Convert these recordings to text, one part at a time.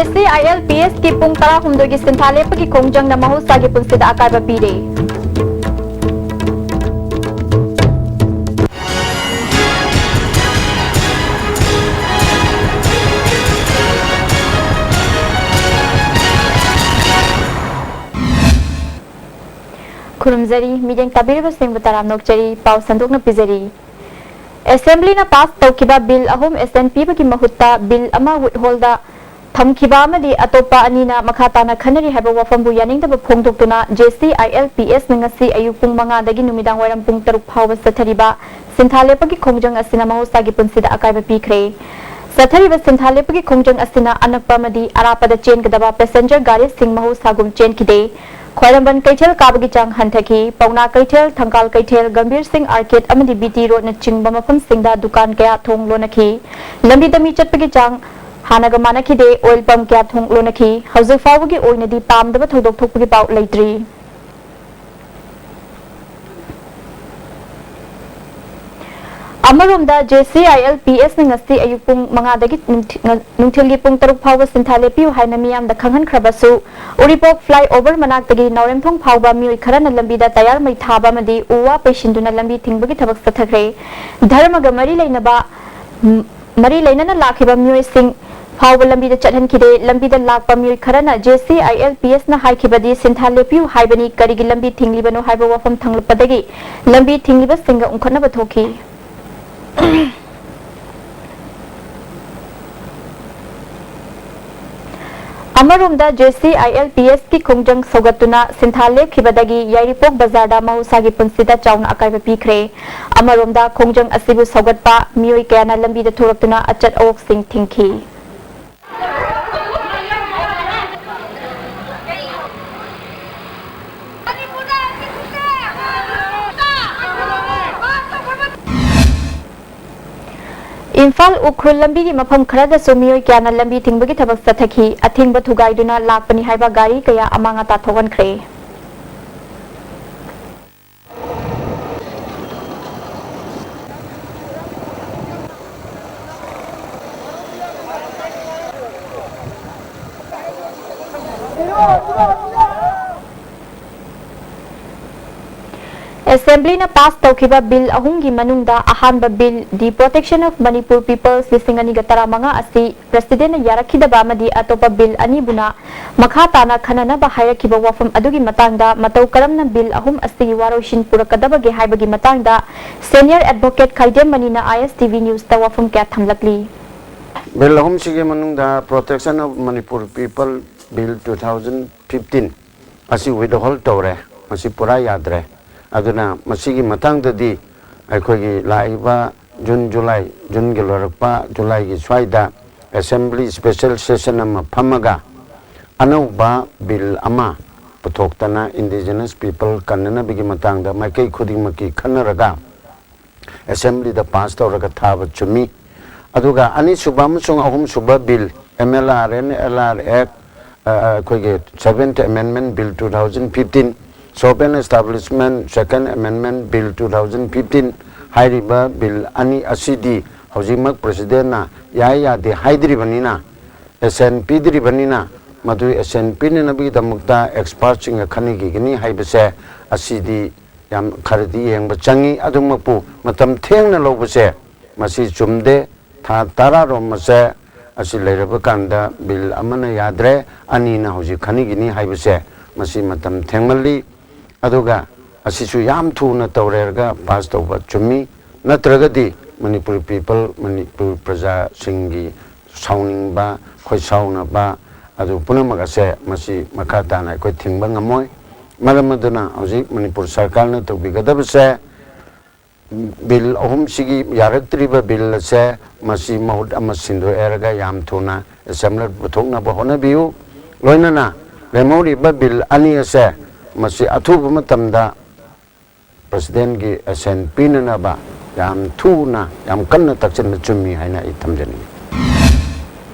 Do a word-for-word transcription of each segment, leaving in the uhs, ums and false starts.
J C I L P ꯑꯦꯁꯀꯤ ꯄꯨꯡ ꯇꯔꯥꯍꯨꯝꯗꯣꯏꯒꯤ ꯁꯤꯟꯊꯥ ꯂꯦꯞꯄꯒꯤ ꯈꯣꯡꯖꯪꯅ ꯃꯍꯧꯁꯥꯒꯤ ꯄꯨꯟꯁꯤꯗ ꯑꯀꯥꯏꯕ ꯄꯤꯔꯦ꯫ ꯈꯨꯔꯨꯝꯖꯔꯤ, ꯃꯤꯠꯌꯦꯡ ꯇꯥꯕꯤꯔꯤꯕꯁꯤꯡꯕꯨ ꯇꯔꯥꯝꯅ ꯑꯣꯛꯆꯔꯤ꯫ ꯄꯥꯎ ꯁꯟꯗꯣꯛꯅ ꯄꯤꯖꯔꯤ꯫ ꯑꯦꯁꯦꯝꯕ꯭ꯂꯤꯅ ꯄꯥꯁ ꯇꯧꯈꯤꯕ ꯕꯤꯜ ꯑꯍꯨꯝ ꯑꯦꯁꯦꯟ ꯄꯤꯕꯒꯤ ꯃꯍꯨꯠꯇ ꯕꯤꯜ ꯑꯃ ꯋꯤꯠꯍꯣꯜꯗ ꯊꯝꯈꯤꯕ ꯑꯃꯗꯤ ꯑꯇꯣꯞꯄ ꯑꯅꯤꯅ ꯃꯈꯥ ꯇꯥꯅ ꯈꯟꯅꯔꯤ ꯍꯥꯏꯕ ꯋꯥꯐꯝꯕꯨ ꯌꯥꯅꯤꯡꯗꯕ ꯐꯣꯡꯗꯣꯛꯇꯨꯅ J C I L P ꯑꯦꯁꯅ ꯉꯁꯤ ꯑꯌꯨꯛ ꯄꯨꯡ ꯃꯉꯥꯗꯒꯤ ꯅꯨꯃꯤꯗꯥꯡ ꯋꯥꯏꯔꯝ ꯄꯨꯡ ꯇꯔꯨꯛ ꯐꯥꯎꯕ ꯆꯠꯊꯔꯤꯕ ꯁꯤꯟꯊꯥ ꯂꯦꯞꯄꯒꯤ ꯈꯣꯡꯖꯪ ꯑꯁꯤꯅ ꯃꯍꯧꯁꯥꯒꯤ ꯄꯨꯟꯁꯤꯗ ꯑꯀꯥꯏꯕ ꯄꯤꯈ꯭ꯔꯦ꯫ ꯆꯠꯊꯔꯤꯕ ꯁꯤꯟꯊꯥ ꯂꯦꯞꯄꯒꯤ ꯈꯣꯡꯖꯪ ꯑꯁꯤꯅ ꯑꯅꯛꯄ ꯑꯃꯗꯤ ꯑꯔꯥꯞꯄꯗ ꯆꯦꯟꯒꯗꯕ ꯄꯦꯁꯦꯟꯖꯔ ꯒꯥꯔꯤꯁꯤꯡ ꯃꯍꯧꯁꯥꯒꯨꯝ ꯆꯦꯟꯈꯤꯗꯦ꯫ ꯈ꯭ꯋꯥꯏꯔꯝꯕꯟ ꯀꯩꯊꯦꯜ ꯀꯥꯕꯒꯤ ꯆꯥꯡ ꯍꯟꯊꯈꯤ꯫ ꯄꯥꯎꯅꯥ ꯀꯩꯊꯦꯜ, ꯊꯪꯒꯥꯜ ꯀꯩꯊꯦꯜ, ꯒꯝꯚꯤꯔ ꯁꯤꯡ ꯑꯥꯔꯀꯦꯗ ꯑꯃꯗꯤ ꯕꯤ ꯇꯤ ꯔꯣꯗꯅꯆꯤꯡꯕ ꯃꯐꯝꯁꯤꯡꯗ ꯗꯨꯀꯥꯟ ꯀꯌꯥ ꯊꯣꯡ ꯂꯣꯟꯅꯈꯤ꯫ ꯂꯝꯕꯤꯗ ꯃꯤ ꯆꯠꯄꯒꯤ ꯆꯥꯡ ꯍꯥꯟꯅꯒ ꯃꯥꯟꯅꯈꯤꯗꯦ꯫ ꯑꯣꯏꯜ ꯄꯝ ꯀꯌꯥ ꯊꯣꯡ ꯂꯣꯟꯅꯈꯤ꯫ ꯍꯧꯖꯤꯛ ꯐꯥꯎꯕꯒꯤ ꯑꯣꯏꯅꯗꯤ ꯄꯥꯝꯗꯕ ꯊꯧꯗꯣꯛ ꯊꯣꯛꯄꯒꯤ ꯄꯥꯎ ꯂꯩꯇ꯭ꯔꯤ꯫ ꯑꯃꯔꯣꯝꯗ, J C I L P ꯑꯦꯁꯅ ꯉꯁꯤ ꯑꯌꯨꯛ ꯄꯨꯡ ꯃꯉꯥꯗꯒꯤ ꯅꯨꯡꯊꯤ-, ꯅꯨꯡꯊꯤꯜꯒꯤ ꯄꯨꯡ ꯇꯔꯨꯛ ꯐꯥꯎꯕ ꯁꯤꯟꯊꯥ ꯂꯦꯞꯄꯤꯌꯨ ꯍꯥꯏꯅ ꯃꯤꯌꯥꯝꯗ ꯈꯪꯍꯟꯈ꯭ꯔꯕꯁꯨ, ꯎꯔꯤꯄꯣꯛ ꯐ꯭ꯂꯥꯏ ꯑꯣꯚꯔ ꯃꯅꯥꯛꯇꯒꯤ ꯅꯥꯎꯔꯦꯝꯊꯣꯡ ꯐꯥꯎꯕ ꯃꯤꯑꯣꯏ ꯈꯔꯅ ꯂꯝꯕꯤꯗ ꯇꯌꯥꯔ ꯃꯩ ꯊꯥꯕ ꯑꯃꯗꯤ ꯎ ꯋꯥ ꯄꯩꯁꯤꯟꯗꯨꯅ ꯂꯝꯕꯤ ꯊꯤꯡꯕꯒꯤ ꯊꯕꯛ ꯆꯠꯊꯈ꯭ꯔꯦ꯫ ꯙꯔꯃꯒ ꯃꯔꯤ ꯂꯩꯅꯕ, ꯃꯔꯤ ꯂꯩꯅꯅ ꯂꯥꯛꯈꯤꯕ ꯃꯤꯑꯣꯏꯁꯤꯡ ꯐꯥꯎꯕ ꯂꯝꯕꯤꯗ ꯆꯠꯍꯟꯈꯤꯗꯦ꯫ ꯂꯝꯕꯤꯗ ꯂꯥꯛꯄ ꯃꯤꯑꯣꯏ ꯈꯔꯅ J C I L P ꯑꯦꯁꯅ ꯍꯥꯏꯈꯤꯕꯗꯤ ꯁꯤꯟꯊꯥ ꯂꯦꯞꯄꯤꯌꯨ ꯍꯥꯏꯕꯅꯤ, ꯀꯔꯤꯒꯤ ꯂꯝꯕꯤ ꯊꯤꯡꯂꯤꯕꯅꯣ ꯍꯥꯏꯕ ꯋꯥꯐꯝ ꯊꯝꯂꯛꯄꯗꯒꯤ ꯂꯝꯕꯤ ꯊꯤꯡꯂꯤꯕꯁꯤꯡꯒ ꯎꯪꯈꯠꯅꯕ ꯊꯣꯛꯈꯤ꯫ ꯑꯃꯔꯣꯝꯗ, J C I L P ꯑꯦꯁꯀꯤ ꯈꯣꯡꯖꯪ ꯁꯧꯒꯠꯇꯨꯅ ꯁꯤꯟꯊꯥ ꯂꯦꯞꯈꯤꯕꯗꯒꯤ ꯌꯥꯏꯔꯤꯄꯣꯛ ꯕꯖꯥꯔꯗ ꯃꯍꯧꯁꯥꯒꯤ ꯄꯨꯟꯁꯤꯗ ꯆꯥꯎꯅ ꯑꯀꯥꯏꯕ ꯄꯤꯈ꯭ꯔꯦ꯫ ꯑꯃꯔꯣꯝꯗ, ꯈꯣꯡꯖꯪ ꯑꯁꯤꯕꯨ ꯁꯧꯒꯠꯄ ꯃꯤꯑꯣꯏ ꯀꯌꯥꯅ ꯂꯝꯕꯤꯗ ꯊꯣꯛꯂꯛꯇꯨꯅ ꯑꯆꯠ ꯑꯋꯣꯛꯁꯤꯡ ꯊꯤꯡꯈꯤ꯫ ꯏꯝꯐꯥꯜ ꯎꯈ꯭ꯔꯨꯜ ꯂꯝꯕꯤꯒꯤ ꯃꯐꯝ ꯈꯔꯗꯁꯨ ꯃꯤꯑꯣꯏ ꯀꯌꯥꯅ ꯂꯝꯕꯤ ꯊꯤꯡꯕꯒꯤ ꯊꯕꯛ ꯆꯠꯊꯈꯤ꯫ ꯑꯊꯤꯡꯕ ꯊꯨꯒꯥꯏꯗꯨꯅ ꯂꯥꯛꯄꯅꯤ ꯍꯥꯏꯕ ꯒꯥꯔꯤ ꯀꯌꯥ ꯑꯃꯥꯡ ꯑꯇꯥ ꯊꯣꯛꯍꯟꯈ꯭ꯔꯦ꯫ ꯑꯦꯁꯦꯝꯕ꯭ꯂꯤꯅ ꯄꯥꯁ ꯇꯧꯈꯤꯕ ꯕꯤꯜ ꯑꯍꯨꯝꯒꯤ ꯃꯅꯨꯡꯗ ꯑꯍꯥꯟꯕ bill, The Protection of Manipur Peoples ꯂꯤꯁꯤꯡ ꯑꯅꯤꯒ ꯇꯔꯥꯃꯉꯥ ꯑꯁꯤ ꯄ꯭ꯔꯁꯤꯗꯦꯟꯠꯅ ꯌꯥꯔꯛꯈꯤꯗꯕ ꯑꯃꯗꯤ ꯑꯇꯣꯞꯄ ꯕꯤꯜ ꯑꯅꯤꯕꯨꯅ ꯃꯈꯥ ꯇꯥꯅ ꯈꯟꯅꯅꯕ ꯍꯥꯏꯔꯛꯈꯤꯕ ꯋꯥꯐꯝ ꯑꯗꯨꯒꯤ ꯃꯇꯥꯡꯗ ꯃꯇꯧ ꯀꯔꯝꯅ ꯕꯤꯜ ꯑꯍꯨꯝ ꯑꯁꯤꯒꯤ ꯋꯥꯔꯣꯏꯁꯤꯟ ꯄꯨꯔꯛꯀꯗꯕꯒꯦ ꯍꯥꯏꯕꯒꯤ ꯃꯇꯥꯡꯗ senior advocate ꯈꯥꯏꯗꯦꯝ ꯃꯅꯤꯅ ISTV Newsꯇ ꯋꯥꯐꯝ ꯀꯌꯥ ꯊꯝꯂꯛꯂꯤ꯫ ꯕꯤꯜ ꯑꯍꯨꯝꯁꯤꯒꯤ ꯃꯅꯨꯡꯗ Protection of Manipur People Bill two thousand fifteen ꯑꯁꯤ withhold ꯇꯧꯔꯦ꯫ ꯃꯁꯤ ꯄꯨꯔꯥ ꯌꯥꯗ꯭ꯔꯦ꯫ ꯑꯗꯨꯅ ꯃꯁꯤꯒꯤ ꯃꯇꯥꯡꯗꯗꯤ ꯑꯩꯈꯣꯏꯒꯤ ꯂꯥꯛꯏꯕ ꯖꯨꯟ, ꯖꯨꯂꯥꯏ, ꯖꯨꯟꯒꯤ ꯂꯣꯏꯔꯛꯄ ꯖꯨꯂꯥꯏꯒꯤ ꯁ꯭ꯋꯥꯏꯗ assembly special session ꯑꯃ ꯐꯝꯃꯒ ꯑꯅꯧꯕ ꯕꯤꯜ ꯑꯃ ꯄꯨꯊꯣꯛꯇꯅ indigenous people ꯀꯟꯅꯅꯕꯒꯤ ꯃꯇꯥꯡꯗ ꯃꯥꯏꯀꯩ ꯈꯨꯗꯤꯡꯃꯛꯀꯤ ꯈꯟꯅꯔꯒ assemblyꯗ pass ꯇꯧꯔꯒ ꯊꯥꯕ ꯆꯨꯝꯃꯤ꯫ ꯑꯗꯨꯒ ꯑꯅꯤꯁꯨꯕ ꯑꯃꯁꯨꯡ ꯑꯍꯨꯝꯁꯨꯕ ꯕꯤꯜ, MLRN, LRX, ꯑ, ꯑꯩꯈꯣꯏꯒꯤ Seventh Amendment Bill two thousand fifteen, Sovereign Establishment Second Amendment Bill two thousand fifteen ꯍꯥꯏꯔꯤꯕ ꯕꯤꯜ ꯑꯅꯤ ꯑꯁꯤꯗꯤ ꯍꯧꯖꯤꯛꯃꯛ ꯄ꯭ꯔꯁꯤꯗꯦꯟꯅ ꯌꯥꯏ ꯌꯥꯗꯦ ꯍꯥꯏꯗ꯭ꯔꯤꯕꯅꯤꯅ, assent ꯄꯤꯗ꯭ꯔꯤꯕꯅꯤꯅ, ꯃꯗꯨ assent ꯄꯤꯅꯅꯕꯒꯤꯗꯃꯛꯇ expertꯁꯤꯡꯒ ꯈꯟꯅꯈꯤꯒꯅꯤ ꯍꯥꯏꯕꯁꯦ ꯑꯁꯤꯗꯤ ꯌꯥꯝ ꯈꯔꯗꯤ ꯌꯦꯡꯕ ꯆꯪꯉꯤ꯫ ꯑꯗꯨꯃꯛꯄꯨ ꯃꯇꯝ ꯊꯦꯡꯅ ꯂꯧꯕꯁꯦ ꯃꯁꯤ ꯆꯨꯝꯗꯦ꯫ ꯊꯥ ꯇꯔꯥꯔꯣꯝ ꯑꯁꯦ ꯑꯁꯤ ꯂꯩꯔꯕ ꯀꯥꯟꯗ ꯕꯤꯜ ꯑꯃꯅ ꯌꯥꯗ꯭ꯔꯦ, ꯑꯅꯤꯅ ꯍꯧꯖꯤꯛ ꯈꯟꯅꯈꯤꯅꯤ ꯍꯥꯏꯕꯁꯦ ꯃꯁꯤ ꯃꯇꯝ ꯊꯦꯡꯃꯜꯂꯤ꯫ ꯑꯗꯨꯒ ꯑꯁꯤꯁꯨ ꯌꯥꯝ ꯊꯨꯅ ꯇꯧꯔꯦꯔꯒ pass ꯇꯧꯕ ꯆꯨꯝꯃꯤ꯫ ꯅꯠꯇ꯭ꯔꯒꯗꯤ ꯃꯅꯤꯄꯨꯔ people, ꯃꯅꯤꯄꯨꯔ ꯄ꯭ꯔꯖꯥꯁꯤꯡꯒꯤ ꯁꯥꯎꯅꯤꯡꯕ, ꯈꯣꯏꯁꯥꯎꯅꯕ ꯑꯗꯨ ꯄꯨꯝꯅꯃꯛ ꯑꯁꯦ ꯃꯁꯤ ꯃꯈꯥ ꯇꯥꯅ ꯑꯩꯈꯣꯏ ꯊꯤꯡꯕ ꯉꯝꯃꯣꯏ꯫ ꯃꯔꯝ ꯑꯗꯨꯅ ꯍꯧꯖꯤꯛ ꯃꯅꯤꯄꯨꯔ ꯁꯔꯀꯥꯔꯅ ꯇꯧꯕꯤꯒꯗꯕꯁꯦ ꯕꯤꯜ ꯑꯍꯨꯝꯁꯤꯒꯤ ꯌꯥꯔꯛꯇ꯭ꯔꯤꯕ ꯕꯤꯜ ꯑꯁꯦ ꯃꯁꯤ ꯃꯍꯨꯠ ꯑꯃ ꯁꯤꯟꯗꯣꯛꯑꯦꯔꯒ ꯌꯥꯝ ꯊꯨꯅ assembly ꯄꯨꯊꯣꯛꯅꯕ ꯍꯣꯠꯅꯕꯤꯌꯨ꯫ ꯂꯣꯏꯅꯅ ꯂꯦꯝꯍꯧꯔꯤꯕ ꯕꯤꯜ ꯑꯅꯤ ꯑꯁꯦ ꯃꯁꯤ ꯑꯊꯨꯕ ꯃꯇꯝꯗ ꯄ꯭ꯔꯁꯤꯗꯦꯟꯒꯤ assent ꯄꯤꯅꯅꯕ ꯌꯥꯝ ꯊꯨꯅ, ꯌꯥꯝ ꯀꯟꯅ ꯇꯛꯁꯤꯟꯕ ꯆꯨꯝꯃꯤ ꯍꯥꯏꯅ ꯑꯩ ꯊꯝꯖꯅꯤꯡꯏ꯫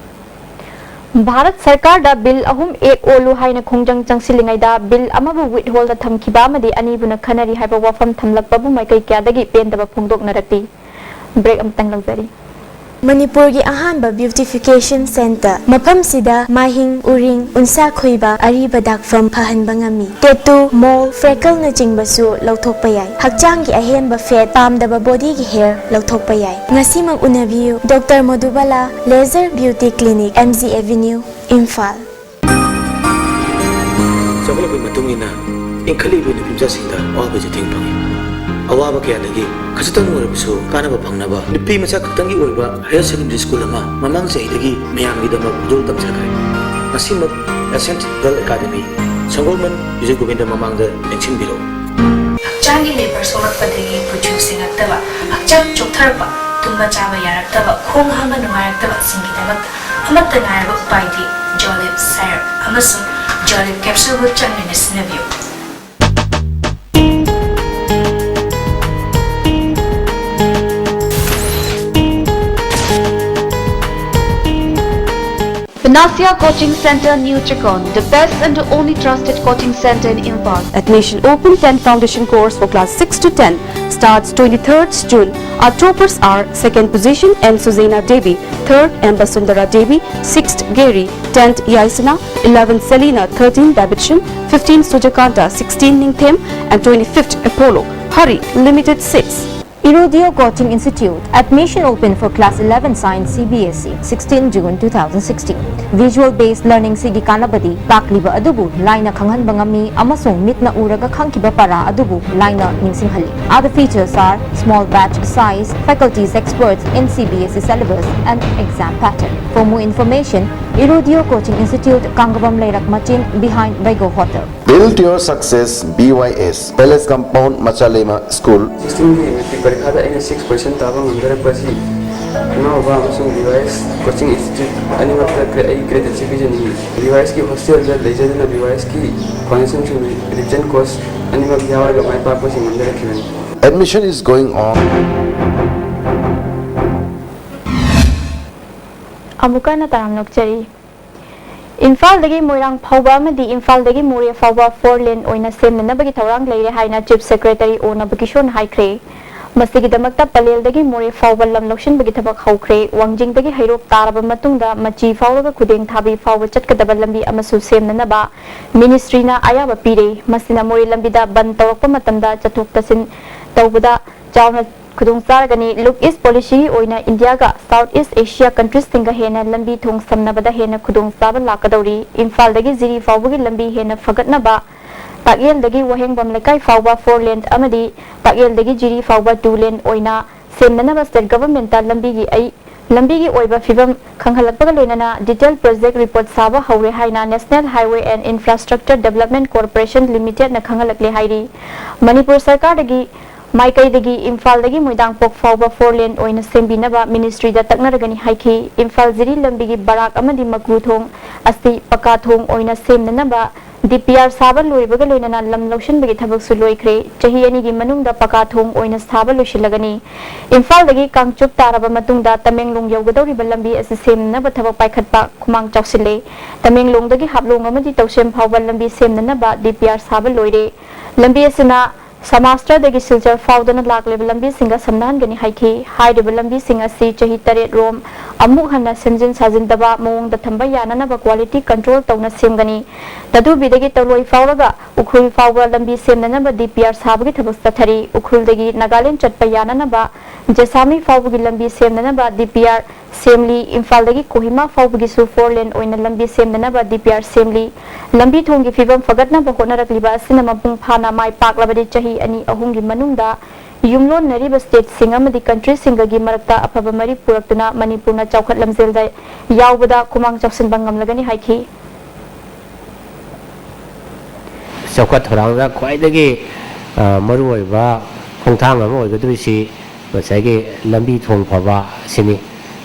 ꯚꯥꯔꯠ ꯁꯔꯀꯥꯔꯗ ꯕꯤꯜ ꯑꯍꯨꯝ ꯑꯦꯛ ꯑꯣꯜꯂꯨ ꯍꯥꯏꯅ ꯈꯣꯡꯖꯪ ꯆꯪꯁꯤꯜꯂꯤꯉꯩꯗ ꯕꯤꯜ ꯑꯃꯕꯨ withholdꯗ ꯊꯝꯈꯤꯕ ꯑꯃꯗꯤ ꯑꯅꯤꯕꯨꯅ ꯈꯟꯅꯔꯤ ꯍꯥꯏꯕ ꯋꯥꯐꯝ ꯊꯝꯂꯛꯄꯕꯨ ꯃꯥꯏꯀꯩ ꯀꯌꯥꯗꯒꯤ ꯄꯦꯟꯗꯕ ꯐꯣꯡꯗꯣꯛꯅꯔꯛꯂꯤ꯫ Break ꯑꯃꯇꯪ ꯂꯧꯖꯔꯤ꯫ ꯃꯅꯤꯄꯨꯔꯒꯤ ꯑꯍꯥꯟꯕ beautification centre꯫ ꯃꯐꯝꯁꯤꯗ ꯃꯥꯏꯍꯤꯡ, ꯎꯔꯤꯡ, ꯎꯟꯁꯥ ꯈꯨꯏꯕ, ꯑꯔꯤꯕ ꯗꯥꯛꯐꯝ ꯐꯍꯟꯕ ꯉꯝꯃꯤ꯫ Tattoo, mole, freckleꯅꯆꯤꯡꯕꯁꯨ ꯂꯧꯊꯣꯛꯄ ꯌꯥꯏ꯫ ꯍꯛꯆꯥꯡꯒꯤ ꯑꯍꯦꯟꯕ fat, ꯄꯥꯝꯗꯕ bodyꯒꯤ hair ꯂꯧꯊꯣꯛꯄ ꯌꯥꯏ꯫ ꯉꯁꯤꯃꯛ ꯎꯅꯕꯤꯌꯨ, Doctor ꯃꯣꯗꯨꯕꯥꯂꯥ Laser Beauty Clinic, M G Avenue, Imphal. ꯆꯥꯎꯈꯠꯂꯛꯄꯒꯤ ꯃꯇꯨꯡ ꯏꯟꯅ ꯏꯟꯈꯠꯂꯛꯂꯤꯕ ꯅꯨꯄꯤ ꯃꯆꯥꯁꯤꯡꯗ ꯑꯋꯥꯕ ꯆꯩꯊꯦꯡ ꯐꯪꯏ꯫ ꯑꯋꯥꯕ ꯀꯌꯥꯗꯒꯤ ꯈꯖꯤꯛꯇꯪ ꯑꯣꯏꯔꯕꯁꯨ ꯀꯥꯟꯅꯕ ꯐꯪꯅꯕ ꯅꯨꯄꯤ ꯃꯆꯥ ꯈꯛꯇꯪꯒꯤ ꯑꯣꯏꯕ higher secondary school ꯑꯃ ꯃꯃꯥꯡ ꯆꯍꯤꯗꯒꯤ ꯃꯌꯥꯝꯒꯤꯗꯃꯛ ꯈꯨꯗꯣꯜ ꯇꯝꯖꯈ꯭ꯔꯦ꯫ ꯉꯁꯤꯃꯛ Ascent Girl Academy, ꯁꯪꯒꯣꯜꯕꯟ Bijoy Govinda ꯃꯃꯥꯡꯗ ꯅꯤꯡꯁꯤꯡꯕꯤꯔꯛꯎ꯫ ꯍꯛꯆꯥꯡꯒꯤ ꯂꯦꯕꯔ ꯁꯣꯛꯂꯛꯄꯗꯒꯤ ꯀꯨꯆꯨ ꯁꯦꯡꯉꯛꯇꯕ, ꯍꯛꯆꯥꯡ ꯆꯣꯛꯊꯔꯛꯄ, ꯇꯨꯝꯕ ꯆꯥꯕ ꯌꯥꯔꯛꯇꯕ, ꯈꯣꯡ ꯍꯥꯝꯕ ꯅꯨꯡꯉꯥꯏꯔꯛꯇꯕꯁꯤꯡꯒꯤꯗꯃꯛꯇ ꯑꯃꯠꯇ ꯉꯥꯏꯔꯕ ꯎꯄꯥꯏꯗꯤ Jolib Syrup ꯑꯃꯁꯨꯡ Jolib Capsule ꯍꯛꯆꯥꯡ ꯅꯥꯏꯅ ꯁꯤꯖꯤꯟꯅꯕꯤꯌꯨ꯫ Panacea Coaching Centre, New Chikon, the best and the only trusted coaching centre in Imphal. Admission open. Ten foundation course for class six to ten starts twenty-third June. Our toppers are: second position, N Suzena Devi; third, M Basundara Devi; sixth, Gary; tenth, Yaisana; eleventh, Selina; thirteen, Babitchin; fifteen, Sujakanta; sixteen, Ningthem; and twenty-fifth, Apollo. Hurry, limited seats. Irudio Coaching Institute. Admission open for class eleven Science, C B S E, sixteen June two thousand sixteen. Visual based learning ꯁꯤꯒꯤ ꯀꯥꯟꯅꯕꯗꯤ ꯇꯥꯛꯂꯤꯕ ꯑꯗꯨꯕꯨ ꯂꯥꯏꯅ ꯈꯪꯍꯟꯕ ꯉꯝꯃꯤ ꯑꯃꯁꯨꯡ ꯃꯤꯠꯅ ꯎꯔꯒ ꯈꯪꯈꯤꯕ ꯄꯔꯥ ꯑꯗꯨꯕꯨ ꯂꯥꯏꯅ ꯅꯤꯡꯁꯤꯡꯍꯜꯂꯤ꯫ Other features are small batch size, faculties experts in C B S E syllabus and exam pattern. For more information, Irudio Coaching Institute, Kangabam Leirak Machin, behind Vego Hotel. Build your success, B Y S, Palace Compound, Machalema School. Sixteenꯒꯤ matric ꯄꯔꯤꯈꯥꯗ ꯑꯩꯅ six percent ꯇꯥꯕ ꯉꯝꯖꯔꯛꯄ ꯑꯁꯤ ꯏꯃꯥ ꯕꯕꯥ ꯑꯃꯁꯨꯡ B Y S Coaching Institute ꯑꯅꯤꯃꯛꯇ ꯀ꯭ꯔꯦ-, ꯑꯩ gratitude ꯄꯤꯖꯅꯤꯡꯏ꯫ B Y Sꯀꯤ hostelꯗ ꯂꯩꯖꯗꯨꯅ B Y Sꯀꯤ foundationꯁꯤꯡ, revision course ꯑꯅꯤꯃꯛ ꯌꯥꯎꯔꯒ ꯃꯥꯏ ꯄꯥꯛꯄꯁꯤꯡ ꯉꯝꯖꯔꯛꯈꯤꯕꯅꯤ꯫ Admission is going on. ꯑꯃꯨꯛꯀ ꯍꯟꯅ ꯇꯔꯥꯝꯅ ꯑꯣꯛꯆꯔꯤ꯫ ꯏꯝꯐꯥꯜꯗꯒꯤ ꯃꯣꯏꯔꯥꯡ ꯐꯥꯎꯕ ꯑꯃꯗꯤ ꯏꯝꯐꯥꯜꯗꯒꯤ ꯃꯣꯔꯦ ꯐꯥꯎꯕ four lane ꯑꯣꯏꯅ ꯁꯦꯝꯅꯅꯕꯒꯤ ꯊꯧꯔꯥꯡ ꯂꯩꯔꯦ ꯍꯥꯏꯅ Chief Secretary ꯑꯣ ꯅꯕꯀꯤꯁꯣꯔꯅ ꯍꯥꯏꯈ꯭ꯔꯦ꯫ ꯃꯁꯤꯒꯤꯗꯃꯛꯇ ꯄꯂꯦꯜꯗꯒꯤ ꯃꯣꯔꯦ ꯐꯥꯎꯕ ꯂꯝ ꯂꯧꯁꯤꯟꯕꯒꯤ ꯊꯕꯛ ꯍꯧꯈ꯭ꯔꯦ꯫ ꯋꯥꯡꯖꯤꯡꯗꯒꯤ ꯍꯩꯔꯣꯛ ꯇꯥꯔꯕ ꯃꯇꯨꯡꯗ ꯃꯆꯤ ꯐꯥꯎꯔꯒ ꯈꯨꯗꯦꯡ ꯊꯥꯕꯤ ꯐꯥꯎꯕ ꯆꯠꯀꯗꯕ ꯂꯝꯕꯤ ꯑꯃꯁꯨ ꯁꯦꯝꯅꯅꯕ ꯃꯤꯅꯤꯁꯇ꯭ꯔꯤꯅ ꯑꯌꯥꯕ ꯄꯤꯔꯦ꯫ ꯃꯁꯤꯅ ꯃꯣꯔꯦ ꯂꯝꯕꯤꯗ ꯕꯟ ꯇꯧꯔꯛꯄ ꯃꯇꯝꯗ ꯆꯠꯊꯣꯛ ꯆꯠꯁꯤꯟ ꯇꯧꯕꯗ ꯆꯥꯎꯅ ꯈꯨꯗꯣꯡ ꯆꯥꯔꯒꯅꯤ꯫ Look East Policyꯒꯤ ꯑꯣꯏꯅ ꯏꯟꯗꯤꯌꯥꯒ South East Asia Countryꯁꯤꯡꯒ ꯍꯦꯟꯅ ꯂꯝꯕꯤ ꯊꯣꯡ ꯁꯝꯅꯕꯗ ꯍꯦꯟꯅ ꯈꯨꯗꯣꯡꯆꯥꯕ ꯂꯥꯛꯀꯗꯧꯔꯤ꯫ ꯏꯝꯐꯥꯜꯗꯒꯤ ꯖꯤꯔꯤ ꯐꯥꯎꯕꯒꯤ ꯂꯝꯕꯤ ꯍꯦꯟꯅ ꯐꯒꯠꯅꯕ ꯇꯥꯛꯌꯦꯜꯗꯒꯤ ꯋꯥꯍꯦꯡꯕꯝ ꯂꯩꯀꯥꯏ ꯐꯥꯎꯕ four lane ꯑꯃꯗꯤ ꯇꯥꯛꯌꯦꯜꯗꯒꯤ ꯖꯤꯔꯤ ꯐꯥꯎꯕ two lane ꯑꯣꯏꯅ ꯁꯦꯝꯅꯅꯕ state governmentꯇ ꯂꯝꯕꯤꯒꯤ ꯑꯩ ꯂꯝꯕꯤꯒꯤ ꯑꯣꯏꯕ ꯐꯤꯕꯝ ꯈꯪꯍꯜꯂꯛꯄꯒ ꯂꯣꯏꯅꯅ detail project report ꯁꯥꯕ ꯍꯧꯔꯦ ꯍꯥꯏꯅ National Highway and Infrastructure Development Corporation Limitedꯅ ꯈꯪꯍꯜꯂꯛꯂꯦ ꯍꯥꯏꯔꯤ꯫ ꯃꯅꯤꯄꯨꯔ ꯁꯔꯀꯥꯔꯗꯒꯤ ꯃꯥꯏꯀꯩꯗꯒꯤ ꯏꯝꯐꯥꯜꯗꯒꯤ ꯃꯣꯏꯗꯥꯡꯄꯣꯛ ꯐꯥꯎꯕ four lane ꯑꯣꯏꯅ ꯁꯦꯝꯕꯤꯅꯕ ꯃꯤꯅꯤꯁꯇ꯭ꯔꯤꯗ ꯇꯛꯅꯔꯒꯅꯤ ꯍꯥꯏꯈꯤ꯫ ꯏꯝꯐꯥꯜ ꯖꯤꯔꯤ ꯂꯝꯕꯤꯒꯤ ꯕꯔꯥꯛ ꯑꯃꯗꯤ ꯃꯀ꯭ꯔꯨ ꯊꯣꯡ ꯑꯁꯤ ꯄꯀꯥ ꯊꯣꯡ ꯑꯣꯏꯅ ꯁꯦꯝꯅꯅꯕ ꯗꯤꯄꯤꯑꯥꯔ ꯁꯥꯕ ꯂꯣꯏꯕꯒ ꯂꯣꯏꯅꯅ ꯂꯝ ꯂꯧꯁꯤꯟꯕꯒꯤ ꯊꯕꯛꯁꯨ ꯂꯣꯏꯈ꯭ꯔꯦ꯫ ꯆꯍꯤ ꯑꯅꯤꯒꯤ ꯃꯅꯨꯡꯗ ꯄꯀꯥ ꯊꯣꯡ ꯑꯣꯏꯅ ꯁꯥꯕ ꯂꯣꯏꯁꯤꯜꯂꯒꯅꯤ꯫ ꯏꯝꯐꯥꯜꯗꯒꯤ ꯀꯥꯡꯆꯨꯞ ꯇꯥꯔꯕ ꯃꯇꯨꯡꯗ ꯇꯃꯦꯡꯂꯣꯡ ꯌꯧꯒꯗꯧꯔꯤꯕ ꯂꯝꯕꯤ ꯑꯁꯤ ꯁꯦꯝꯅꯅꯕ ꯊꯕꯛ ꯄꯥꯏꯈꯠꯄ ꯈꯨꯃꯥꯡ ꯆꯥꯎꯁꯤꯜꯂꯦ꯫ ꯇꯃꯦꯡꯂꯣꯡꯗꯒꯤ ꯍꯥꯞꯂꯣꯡ ꯑꯃꯗꯤ ꯇꯧꯁꯦꯝ ꯐꯥꯎꯕ ꯂꯝꯕꯤ ꯁꯦꯝꯅꯅꯕ ꯗꯤꯄꯤꯑꯥꯔ ꯁꯥꯕ ꯂꯣꯏꯔꯦ꯫ ꯂꯝꯕꯤ ꯑꯁꯤꯅ ꯁꯃꯥꯁꯇ꯭ꯔꯗꯒꯤ ꯁꯤꯜꯆꯔ ꯐꯥꯎꯗꯅ ꯂꯥꯛꯂꯤꯕ ꯂꯝꯕꯤꯁꯤꯡꯒ ꯁꯝꯅꯍꯟꯒꯅꯤ ꯍꯥꯏꯈꯤ꯫ ꯍꯥꯏꯔꯤꯕ ꯂꯝꯕꯤꯁꯤꯡ ꯑꯁꯤ ꯆꯍꯤ ꯇꯔꯦꯠ ꯔꯣꯝ ꯑꯃꯨꯛ ꯍꯟꯅ ꯁꯦꯝꯖꯤꯟ ꯁꯥꯖꯤꯟꯗꯕ ꯃꯑꯣꯡꯗ ꯊꯝꯕ ꯌꯥꯅꯅꯕ quality control ꯇꯧꯅ ꯁꯦꯝꯒꯅꯤ꯫ ꯇꯗꯨꯕꯤꯗꯒꯤ ꯇꯧꯂꯣꯏ ꯐꯥꯎꯔꯒ ꯎꯈ꯭ꯔꯨꯜ ꯐꯥꯎꯕ ꯂꯝꯕꯤ ꯁꯦꯝꯅꯅꯕ ꯗꯤꯄꯤꯑꯥꯔ ꯁꯥꯕꯒꯤ ꯊꯕꯛ ꯆꯠꯊꯔꯤ꯫ ꯎꯈ꯭ꯔꯨꯜꯗꯒꯤ ꯅꯥꯒꯥꯂꯦꯟ ꯆꯠꯄ ꯌꯥꯅꯅꯕ ꯖꯦꯁꯥꯃꯤ ꯐꯥꯎꯕꯒꯤ ꯂꯝꯕꯤ ꯁꯦꯝꯅꯅꯕ ꯗꯤꯄꯤꯑꯥꯔ ꯁꯦꯝꯂꯤ꯫ ꯏꯝꯐꯥꯜꯗꯒꯤ ꯀꯣꯍꯤꯃꯥ ꯐꯥꯎꯕꯒꯤꯁꯨ four lane ꯑꯣꯏꯅ ꯂꯝꯕꯤ ꯁꯦꯝꯅꯅꯕ ꯗꯤꯄꯤꯑꯥꯔ ꯁꯦꯝꯂꯤ꯫ ꯂꯝꯕꯤ ꯊꯣꯡꯒꯤ ꯐꯤꯕꯝ ꯐꯒꯠꯅꯕ ꯍꯣꯠꯅꯔꯛꯂꯤꯕ ꯑꯁꯤꯅ ꯃꯄꯨꯡ ꯐꯥꯅ ꯃꯥꯏ ꯄꯥꯛꯂꯕꯗꯤ ꯆꯍꯤ ꯑꯅꯤ ꯑꯍꯨꯝꯒꯤ ꯃꯅꯨꯡꯗ ꯌꯨꯝꯂꯣꯟꯅꯔꯤꯕ stateꯁꯤꯡ ꯑꯃꯗꯤ countryꯁꯤꯡꯒꯒꯤ ꯃꯔꯛꯇ ꯑꯐꯕ ꯃꯔꯤ ꯄꯨꯔꯛꯇꯨꯅ ꯃꯅꯤꯄꯨꯔꯅ ꯆꯥꯎꯈꯠ ꯂꯝꯖꯦꯜꯗ ꯌꯥꯎꯕꯗ ꯈꯨꯃꯥꯡ ꯆꯥꯎꯁꯤꯟꯕ ꯉꯝꯂꯒꯅꯤ ꯍꯥꯏꯈꯤ꯫ ꯆꯥꯎꯈꯠ ꯊꯧꯔꯥꯡꯗ ꯈ꯭ꯋꯥꯏꯗꯒꯤ ꯃꯔꯨꯑꯣꯏꯕ ꯈꯣꯡꯊꯥꯡ ꯑꯃ ꯑꯣꯏꯒꯗꯧꯔꯤꯁꯤ ꯉꯁꯥꯏꯒꯤ ꯂꯝꯕꯤ ꯊꯣꯡ ꯐꯕ ꯑꯁꯤꯅꯤ꯫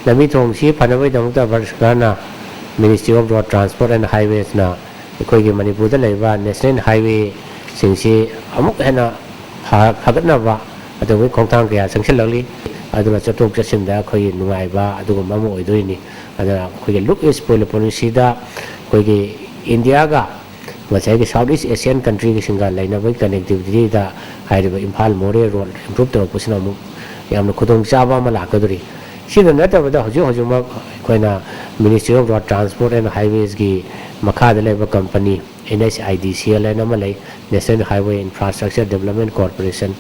ꯂꯝꯕꯤ ꯊꯣꯡꯁꯤ ꯐꯅꯕꯒꯤꯗꯃꯛꯇ ꯚꯥꯔꯠ ꯁꯔꯀꯥꯔꯅ Ministry of Road Transport and Highwaysꯅ ꯑꯩꯈꯣꯏꯒꯤ ꯃꯅꯤꯄꯨꯔꯗ ꯂꯩꯔꯤꯕ national highwayꯁꯤꯡꯁꯤ ꯑꯃꯨꯛ ꯍꯦꯟꯅ ꯐꯒꯠꯅꯕ ꯑꯗꯨꯒꯨꯝꯕꯒꯤ ꯈꯣꯡꯊꯥꯡ ꯀꯌꯥ ꯆꯪꯁꯤꯜꯂꯛꯂꯤ꯫ ꯑꯗꯨꯅ ꯆꯠꯊꯣꯛ ꯆꯠꯁꯤꯟꯗ ꯑꯩꯈꯣꯏꯒꯤ ꯅꯨꯡꯉꯥꯏꯕ ꯑꯗꯨꯒꯨꯝꯕ ꯑꯃ ꯑꯣꯏꯗꯣꯏꯅꯤ꯫ ꯑꯗꯨꯅ ꯑꯩꯈꯣꯏꯒꯤ Look East Policyꯗ ꯑꯩꯈꯣꯏꯒꯤ ꯏꯟꯗꯤꯌꯥꯒ ꯉꯁꯥꯏꯒꯤ South East Asian countryꯁꯤꯡꯒ ꯂꯩꯅꯕꯒꯤ connectivityꯗ ꯍꯥꯏꯔꯤꯕ ꯏꯝꯐꯥꯜ ꯃꯣꯔꯦ ꯔꯣꯗ improve ꯇꯧꯔꯛꯄꯁꯤꯅ ꯑꯃꯨꯛ ꯌꯥꯝꯅ ꯈꯨꯗꯣꯡꯆꯥꯕ ꯑꯃ ꯂꯥꯛꯀꯗꯧꯔꯤ꯫ ꯁꯤꯗ ꯅꯠꯇꯕꯗ ꯍꯧꯖꯤꯛ ꯍꯧꯖꯤꯛꯃꯛ ꯑꯩꯈꯣꯏꯅ Ministry of Road Transport and Highwaysꯀꯤ ꯃꯈꯥꯗ ꯂꯩꯕ company NHIDCL ꯍꯥꯏꯅ ꯑꯃ ꯂꯩ, National Highway Infrastructure Development Corporation꯫